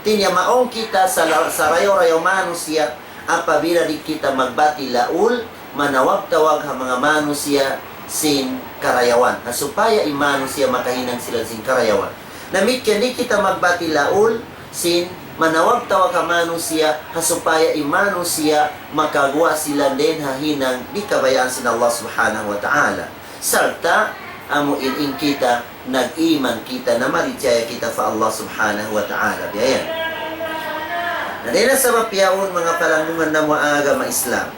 Hati niya mawn kita sa-, sarayaw-rayaw manusiya', apabila di' kita magbati' laul, manawag-tawag ha manga manusiya' sin karayawan. Ha supaya in manusiya' makahinang sila sin karayawan. Damikkiyan di' kita magbati' laul sin manawag-tawag ha manusiya', ha supaya in manusiya' makaguwa' sila dayn ha hinang di' kabayaan sin Allah Subhanahu wa Ta'ala. Sarta' amu in, in kita nag-iman kita, namarichaya kita pa Allah Subhanahu wa Ta'ala. Biya' yan. Na dayn ha sabab yaun, manga palanggungan namu' agama Islam,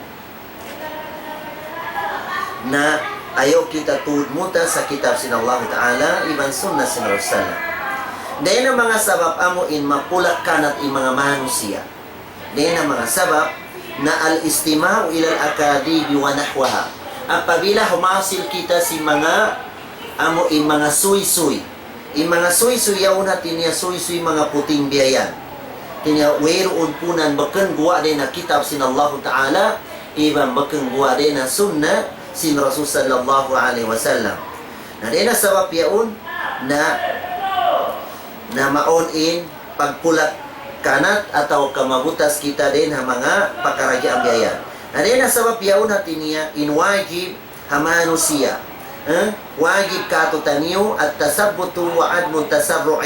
na ayaw kita tuud mutas ha kitab sin Allah Ta'ala iban sunnah sin Rasul. Dayn ha manga sabab amu in mapulak-kanat in manga manusiya'. Dayn ha manga sabab na الاستماع إلى الأكاذيب ونحوها. Apabila humasil kita sin manga, amu in manga suysuy. In manga suysuy yaun, hati niya suysuy manga puting biya' yan. Hati niya wayruun puunan, bukun guwa' dayn ha kitab sin Allahu Ta'ala, iban bukun guwa' dayn ha sunnah sin Rasul sallallahu alayhi wasallam. Na dayn ha sabab yaun, na, na mawn in pagpulak-kanat atawa ka mabutas kita dayn ha manga pakaradjaan biya' yan. Na dayn ha sabab yaun, hati niya in wajib ha manusiya', eh, wajib kātu'niyu التثبت وعدم التسرع.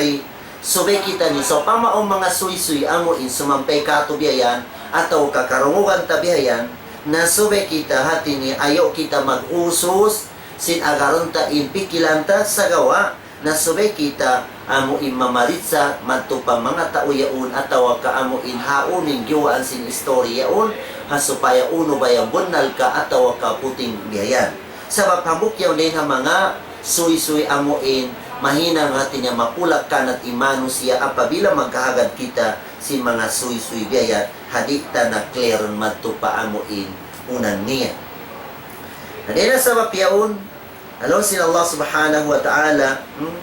Subay kitaniyu, sawpama awn manga suysuy amu in sumampay kātu' biya' yan, atawa ka karungugan ta biya' yan, na subay kita, hati niya ayaw kita mag-usus sin agarun ta in pikilan ta, sagawa' na subay kita amu in mamaricha madtu pa manga tau yaun atawa ka amu in ha unu in giyuwaan sin istorya yaun, ha supaya unu ba yan, bunnal ka atawa ka puting biya' yan. Sabab hambuuk yaun dayn ha manga suysuy amu in mahinang, hati niya mapulak-kanat in manusiya' apabila magkahagad kita sin manga suysuy biya' yan, ha di' ta na clear madtu pa amu in unan niya. Na dayn ha sabab yaun, laung sin Allah Subhanahu wa Ta'ala, hmm,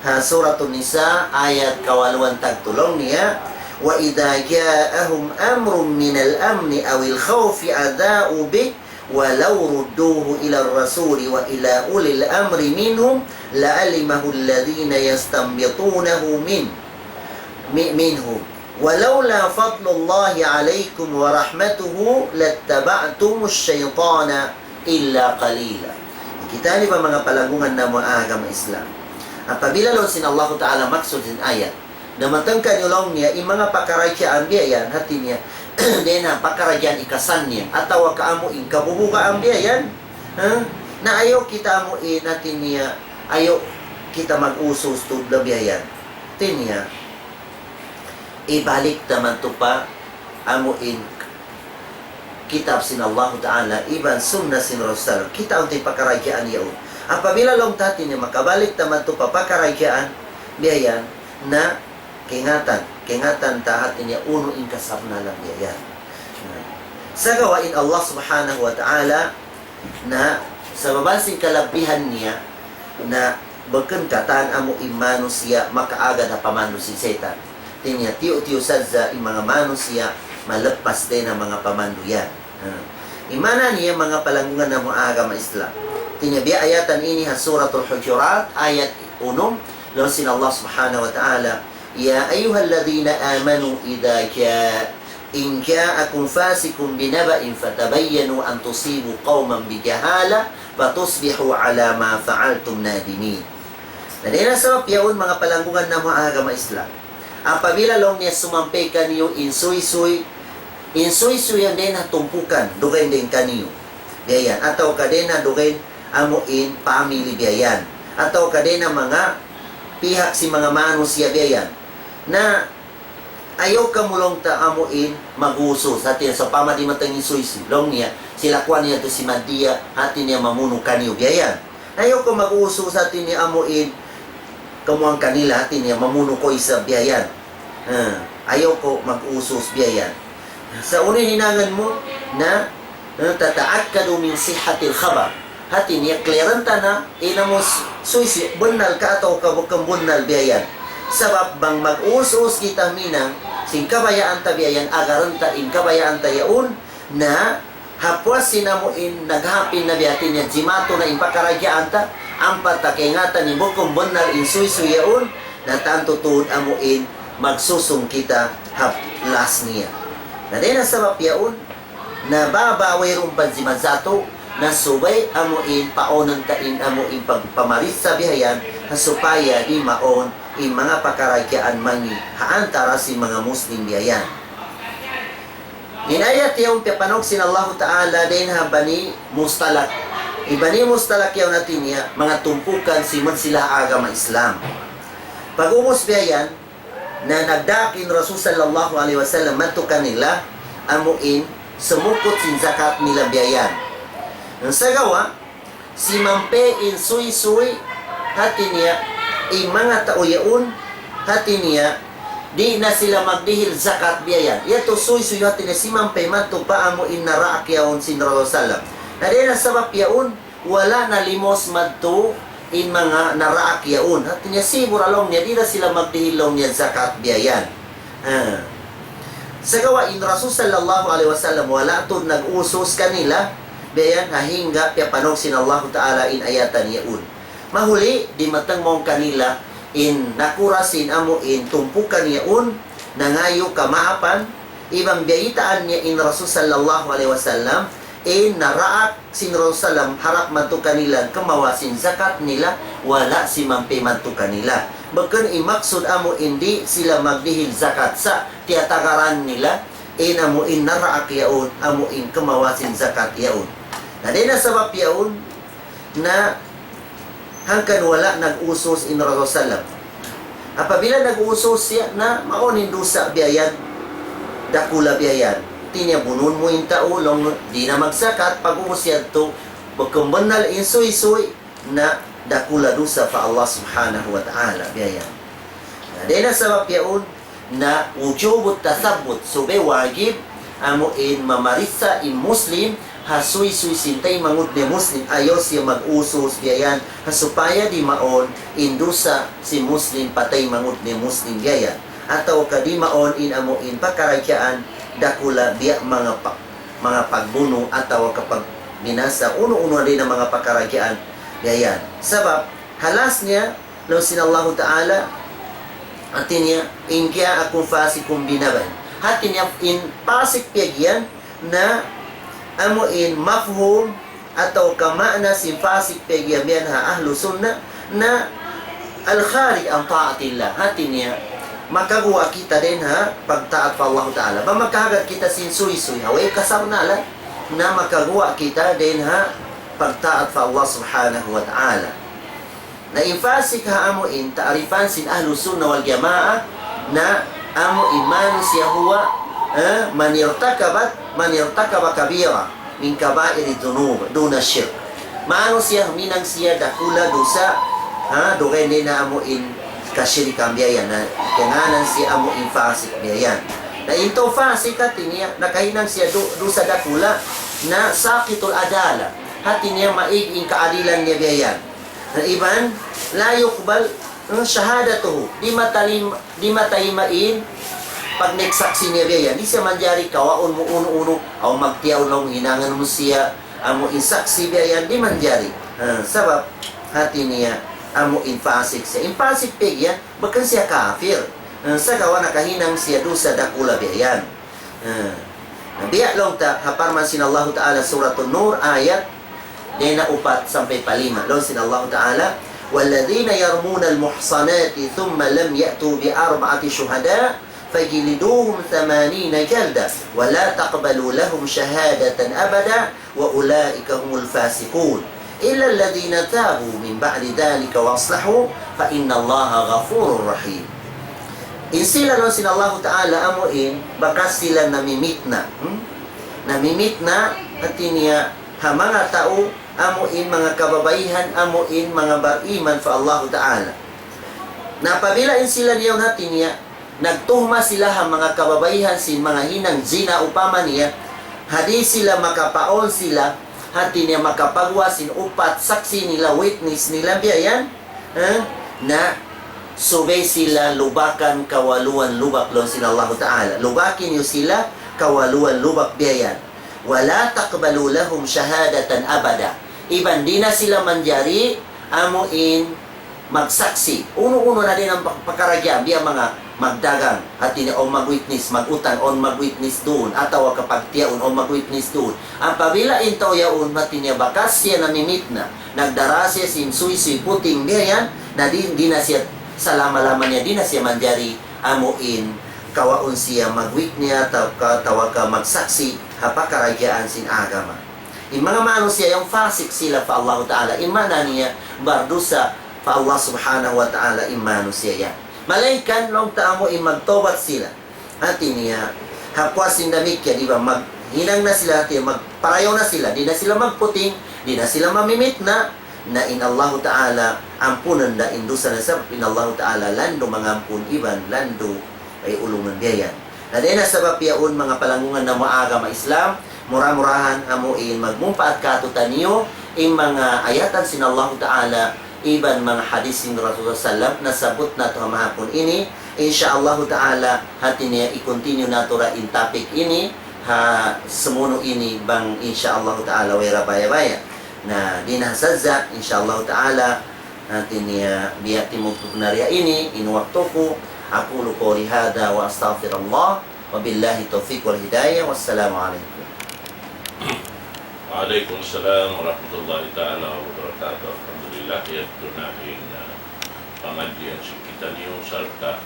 ha Suratun Nisa, ayat kawaluan tagtulung niya, وإذا جاءهم أمر من الأمن أو الخوف أذاعوا به ولو ردوه إلى الرسول وإلى أولي الأمر منهم لعلمه الذين يستنبطونه من-، م-، منهم ولولا فضل الله عليكم ورحمته لاتبعتم الشيطان إلا قليلا. Kita' niyu ba manga palanggungan namu' agama Islam. Apabila laung sin Allahu Ta'ala maksud sin ayat, na matangka niyu laung niya, in manga pakaradjaan biya' yan, hati niya, dayn ha pakaradjaan ikasan niya, atawa ka amu in kabubugaan biya' yan, ha? Na ayaw kita amu in, hati niya, ayaw kita mag-usus tuud biya' yan. Hati niya, ibalik ta madtu pa amu in kitab sin Allahu Ta'ala, iban sunnah sin Rasul sallam. Kita' unta in pakaradjaan yaun. Apabila laung ta, hati niya, makabalik ta madtu pa pakaradjaan biya' yan, na kaingatan, kaingatan ta, hati niya, unu in kasabnalan biya' yan. Na, sagawa' in Allah Subhanahu wa Ta'ala, na sabab sin kalabbihan niya, na Bukun katan amu in manusiya' makaagad ha pamandu' sin saytan. Hati niya tiyu'-tiyu' sadja in manga manusiya' malappas dayn ha manga pamandu' yan. Ha. In maana niya manga palanggungan namu' agama Islam. Hati niya biya' ayatan ini ha Suratul Hujurat, ayat unum, laung sin Allah Subhanahu wa Ta'ala, يا أيها الذين آمنوا إذا جاء إن جاءكم فاسق بنبأ فتبينوا أن تصيبوا قوما بجهالة فتصبحوا على ما فعلتم نادمين. Na dayn ha sabab yaun manga palanggungan namu' agama Islam. Apabila laung niya sumampay kaniyu in suysuy, in suysuy yan dayn ha tumpukan, dugaing dayn kaniyu. Biya' yan. Atawa ka dayn ha dugaing amu in family biya' yan. Atawa ka dayn ha manga pihak sin manga manusiya' biya' yan. Na ayaw kamu laung ta amu in mag-usus, hati niya sawpama dimatung in suysuy. Laung niya, sila kuwan niya tu si Madiya, hati niya mamunu kaniyu biya' yan. Ayaw kamu mag-usus, hati niya amu in kamuan kanila, hati niya mamunu kaw isab biya' yan. Ha, ayaw kaw mag-usus biya' yan. Sa' unu in hinangun mu na, eh, تتأكدوا من صحة الخبر. Hati niya, clear-an ta na, in amu s-, suysuy, bunnal ka atawa ka bukun bunnal biya' yan. Sabab bang mag-usus kita hinang, sin kabayaan ta biya' yan, agaran ta in kabayaan ta yaun, na ha puas sin amu in naghapin na biya' hati niya, jimatu na in pakaradjaan ta, ampa ta kaingatan in bukun bunnal in suysuy yaun, na tantu tuud amu in magsusung kita ha last niya. Na dayn ha sabab yaun, na baba wayruun pa jimatu, na subay amu in paunun ta in amu in pagpamariksa' biya' yan, ha supaya di' mawn in manga pakaradjaan mangi' ha antara sin manga Muslim biya' yan. In ayat yaun piyapanaug sin Allahu Ta'ala dayn ha Bani Mustalaq. In Bani Mustalaq yaun hati niya, manga tumpukan sin manga sila agama Islam. Pag'ubus biya' yan, na nagdaak in Rasul sallallahu alayhi wasallam madtu kanila, amu in sumukut sin zakat nila biya' yan. Sagawa', simampay in suysuy, hati niya, in manga tau yaun, hati niya, di' na sila magdihil zakat biya' yan. Yadtu suysuy, hati niya, simampay madtu pa amu in naraak yaun sin Rasul sallam. Na dayn ha sabab yaun, wala' na limos madtu in manga naraak yaun. Hati niya sibu' ra laung niya, di' na sila magdihil laung niya zakat biya' yan. Ha. Sagawa' in Rasul sallallahu alayhi wasallam wala' tuud nag-usus kanila, biya' yan, ha hangga piyapanaug sin Allahu Ta'ala in ayatan yaun. Mahuli, dimatung mawn kanila in nakura' sin amu in tumpukan yaun, nangayu' kamaapan, iban biyaytaan niya in Rasul sallallahu alayhi wasallam, in naraak sin Rasul sallam harap madtu kanila in kumawa' sin zakat nila, wala' simampay madtu kanila. Bukun in maksud amu in di' sila magdihil zakat sa' tiyatagaran nila, in amu in naraak yaun, amu in kumawa' sin zakat yaun. Na dayn ha sabab yaun, na hangkan wala' nag-usus in Rasul sallam. Apabila nag-usus siya, na mawn in dusa biya' yan, dakula' biya' yan. Hati niya bunun mu in tau, laung di' na magzakat, pag'ubus yadtu, bukun bunnal in suysuy, na dakula' dusa pa Allah Subhanahu wa Ta'ala, biya' yan. Na dayn ha sabab yaun, na wujubut tathabbut, subay wajib amu in mamariksa' in Muslim ha suysuy sin taymanghud niya Muslim, ayaw siya mag-usus biya' yan, ha supaya di' mawn in dusa sin Muslim pa taymanghud niya Muslim biya' yan. Atawa ka di' mawn in amu in pakaradjaan dakula' biya' manga pa-, manga pagbunu' atawa ka pagbinasa, unu-unu na dayn ha manga pakaradjaan biya' yan. Sabab, ha last niya, laung sin Allahu Ta'ala, hati niya, إن جاءكم فاسق بنبأ. Hati niya, in fasik piyag'iyan na amu in mafhum atawa ka maana sin fasik piyag'iyan biya' ha Ahlu Sunnah na الخارج عن طاعة الله. Hati niya, makaguwa' kita dayn ha pagtaat pa Allahu Ta'ala. Bang makahagad kita sin suysuy, ha way kasabnalan, na makaguwa' kita dayn ha pagtaat pa Allah Subhanahu wa Ta'ala. Na in fasik ha amu in ta'rifan sin Ahlu Sunnah wal Jamaah, na amu in manusiya' huwa, eh, من ارتكبت، من ارتكب كبيرة من كبائر الذنوب دون الشرك. Manusiya' huminang siya dakula' dusa, ha, dugaing dayn ha amu in kashirikan biya' yan, na kiyangānan siya amu in fasik biya' yan. Na in tau fasik hati niya, nakahinang siya du-, dusa dakula', na ساقط العدالة. Hati niya maig in kaadilan niya biya' yan. Na iban, لا يقبل شهادته. Di' matalima, di' matalima in pagsaksi' niya biya' yan. Di' siya manjari kawaun mu unu-unu, awn magtiyaun laung hinangun mu siya, amu in saksi' biya' yan, di' manjari. Ha, sabab hati niya, amu in fasik siya. In fasik pegg yan, bukun siya kafir. Ha, sagawa' nakahinang siya dusa dakula' biya' yan. Ha. Na biya' laung ta, ha parman sin Allahu Ta'ala Suratun Nur, ayat dayn ha upat sampay pa lima. Laung sin Allahu Ta'ala, والذين يرمون المحصنات ثم لم يأتوا بأربعة شهداء فاجلدوهم ثمانين جلدة ولا تقبلوا لهم شهادة أبدا وأولئك هم الفاسقون إلا الذين تابوا من بعد ذلك وأصلحوا فإن الله غفور رحيم. In sila laung sin Allahu Ta'ala amu in bakas sila namimitna. Hmm? Namimitna, hati niya ha manga tau, amu in manga kababaihan, amu in manga bariman pa Allahu Ta'ala. Na apabila in sila niyaun hati niya, nagtuhma sila ha manga kababaihan sin manga hinang zina upama niya, ha di' sila makapaun sila, hati niya makapagwa sin upat saksi' nila, witness nila biya' yan, ha? Na subay sila lubakan kawaluan lubak laung sin Allahu Ta'ala. Lubaki niyu sila kawaluan lubak biya' yan. ولا تقبلوا لهم شهادة أبدا. Iban di' na sila manjari amu in magsaksi'. Unu-unu na dayn ha pak-, pakaradjaan, biya' manga magdagang, hati niya, awn mag-witness, mag-utang, awn mag-witness duun, atawa ka pagtiyaun, awn mag-witness duun. Apabila in tau yaun, hati niya, bakas siya namimitna, nagdara siya sin suysuy puting biya' yan, na di', di' na siya salama-lama niya, di' na siya manjari amu in kawaun siya mag-witness, atawa ka, atawa ka magsaksi' ha pakaradjaan sin agama. In manga manusiya' yan fasik sila pa Allahu Ta'ala. In maana niya, bardusa pa Allah Subhanahu wa Ta'ala in manusiya' yan. Malayngkan laung ta amu in magtawbat sila. Hati niya, ha puas sin damikkiyan, di' ba, maghinang na sila, hati, magparayaw na sila, di' na sila magputing, di' na sila mamimitna, na in Allahu Ta'ala ampunun da in dusa na sabab in Allahu Ta'ala landu' mangampun iban landu' ay ulungun biya' yan. Na dayn ha sabab yaun manga palanggungan namu' agama Islam, mura-murahan amu in magmumpaat kātu'niyu in manga ayatan sin Allahu Ta'ala iban manga hadith sin Rasul sallam nasabbut natu' ha mahapun ini. Insya Allahu Ta'ala, hati niya i-continue natu' ra in topic ini ha sumunu' ini bang insya Allahu Ta'ala way ra baya'-baya'. Na di' na sadja, insya Allahu Ta'ala, hati niya biya' timugtug na riya ini in waktu ku. أقول قولي هذا وأستغفر الله. وبالله التوفيق والهداية. والسلام عليكم. وعليكم السلام ورحمة الله تعالى وبركاته. Alhamdulillah, yadtu na in, ah, pangadjian sin kitaniyu sarta'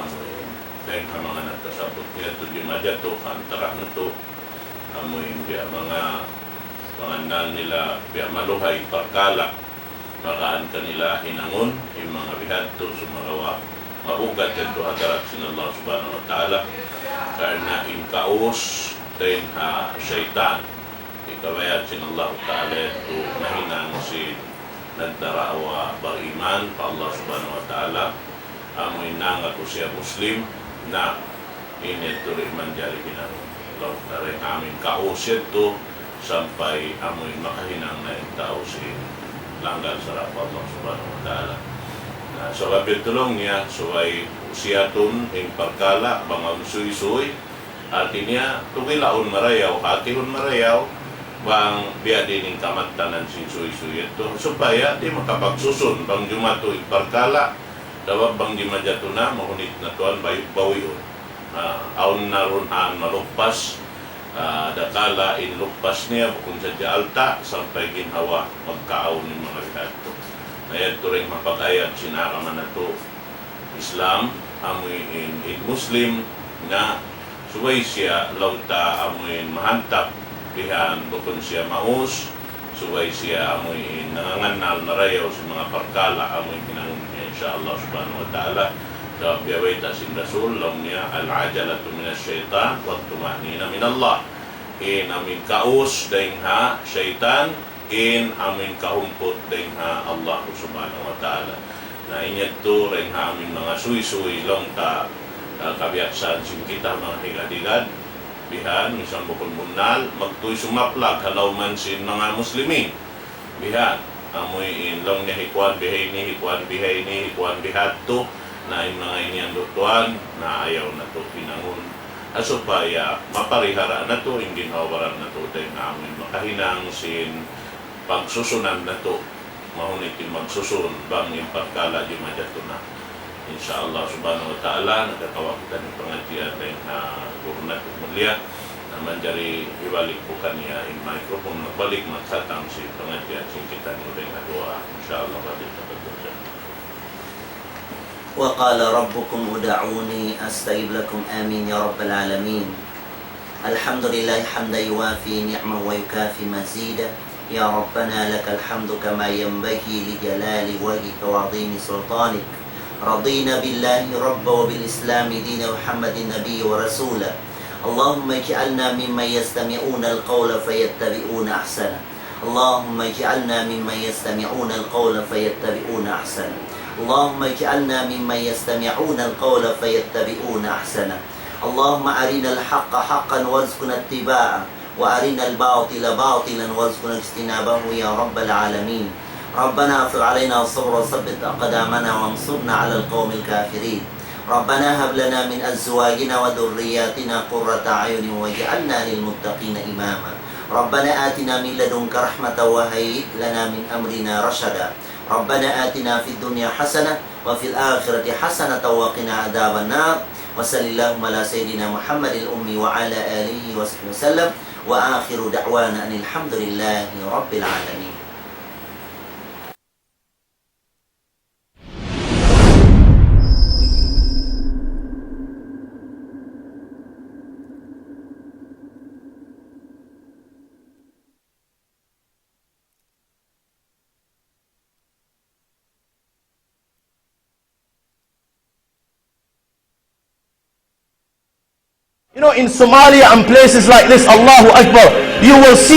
amu in dayn ha manga nagkasabbut niya tu di' majatu antara natu', amu in biya' manga pangannal nila biya' maluhay parkala'. Magaan kanila hinangun in manga bihadtu sumagawa' mabugat yadtu ha hadarat sin Allah Subhanahu wa Ta'ala. Karna' in kaus dayn ha saytan, hikabayaan sin Allah Ta'ala yadtu nahinang sin nagdarawa bariman pa Allah Subhanahu wa Ta'ala. Amu in nangaku siya Muslim, na ini tuud in manjari hinangun. Laung ta dayn ha amu in kaus yadtu, sampay amu in makahinang na in tau sin langgal sara' pa Allah Subhanahu wa Ta'ala. Na, sabab yadtu laung niya, subay usiyatun in parkala', bang awn suysuy, hati niya, tugilaun marayaw, hatihun marayaw, bang biya' diin in kamattanan sin suysuy yadtu, supaya di' makapagsusun, bang jumatu in parkala', sabab bang di' majatu na, mahunit na tuwan, bayu'-, bawiun. Ah, awn na duun han maluppas, ah, dakala' in luppas niya, bukun sadja alta', sampay ginhawa, magkaawn in manga bihadtu. Na yadtu dayn ha pag-ayat sin agama natu'. Islam, amu in, in Muslim, na subay siya laung ta amu in mahantap bihan bukun siya maus, subay siya amu in nangangannal marayaw sin manga parkala' amu in hinangun niya, insya Allah Subhanahu wa Ta'ala. Sabab biya' bayta' sin Rasul, laung niya, العجلة من الشيطان والطمأنينة من الله. In amu in kaus dayn ha saytan, in amu in kahumput dayn ha Allah Subhanahu wa Ta'ala. Na in yadtu dayn ha amu in manga suysuy laung ta, ah, kabiyaksaan sin kita manga higad-higad, bihan, misan bukun bunnal, magtuy sumaplag ha lawman sin manga Muslimin. Bihan. Amuin laung niya hikuan bihaini, hikuan bihaini, hikuan bihadtu, na in manga ini andu' tuan, na ayaw natu' hinangun. Ha supaya maparihara natu' in ginhawa-baran natu' dayng ha amuin makahinang sin pagsusunan natu', mahunit in magsusun bang in parkala' di' majatu na. Insya Allah subhanahu wa ta'ala, nakakawa' kita in pangadjian dayng ha guru natu' mulia. Na manjari hibalik ku kaniya in microphone, magbalik magsatang sin pangadjian sin kitaniyu dayng ha duwaa. Insya Allah, balik kita. وقال ربكم ادعوني أستجب لكم. آمين يا رب العالمين. الحمد لله حمدا يوافي نعمه ويكافئ مزيده. يا ربنا لك الحمد كما ينبغي لجلال وجهك وعظيم سلطانك. رضينا بالله ربا وبالإسلام دينا ومحمد نبيا ورسولا. اللهم اجعلنا ممن يستمعون القول فيتبعون أحسنه. اللهم اجعلنا ممن يستمعون القول فيتبعون أحسنه. اللهم اجعلنا ممن يستمعون القول فيتبعون أحسنه. اللهم أرنا الحق حقا وارزقنا اتباعه، وأرنا الباطل باطلا وارزقنا اجتنابه يا رب العالمين. ربنا أفرغ علينا صبرا وثبت أقدامنا وانصرنا على القوم الكافرين. ربنا هب لنا من أزواجنا وذرياتنا قرة أعين واجعلنا للمتقين إماما. ربنا آتنا من لدنك رحمة وهيئ لنا من أمرنا رشدا. ربنا آتنا في الدنيا حسنة وفي الآخرة حسنة وقنا عذاب النار. وصل اللهم على سيدنا محمد الأمي وعلى آله وصحبه وسلم. وآخر دعوانا أن الحمد لله رب العالمين. You know, in Somalia and places like this, Allahu Akbar, you will see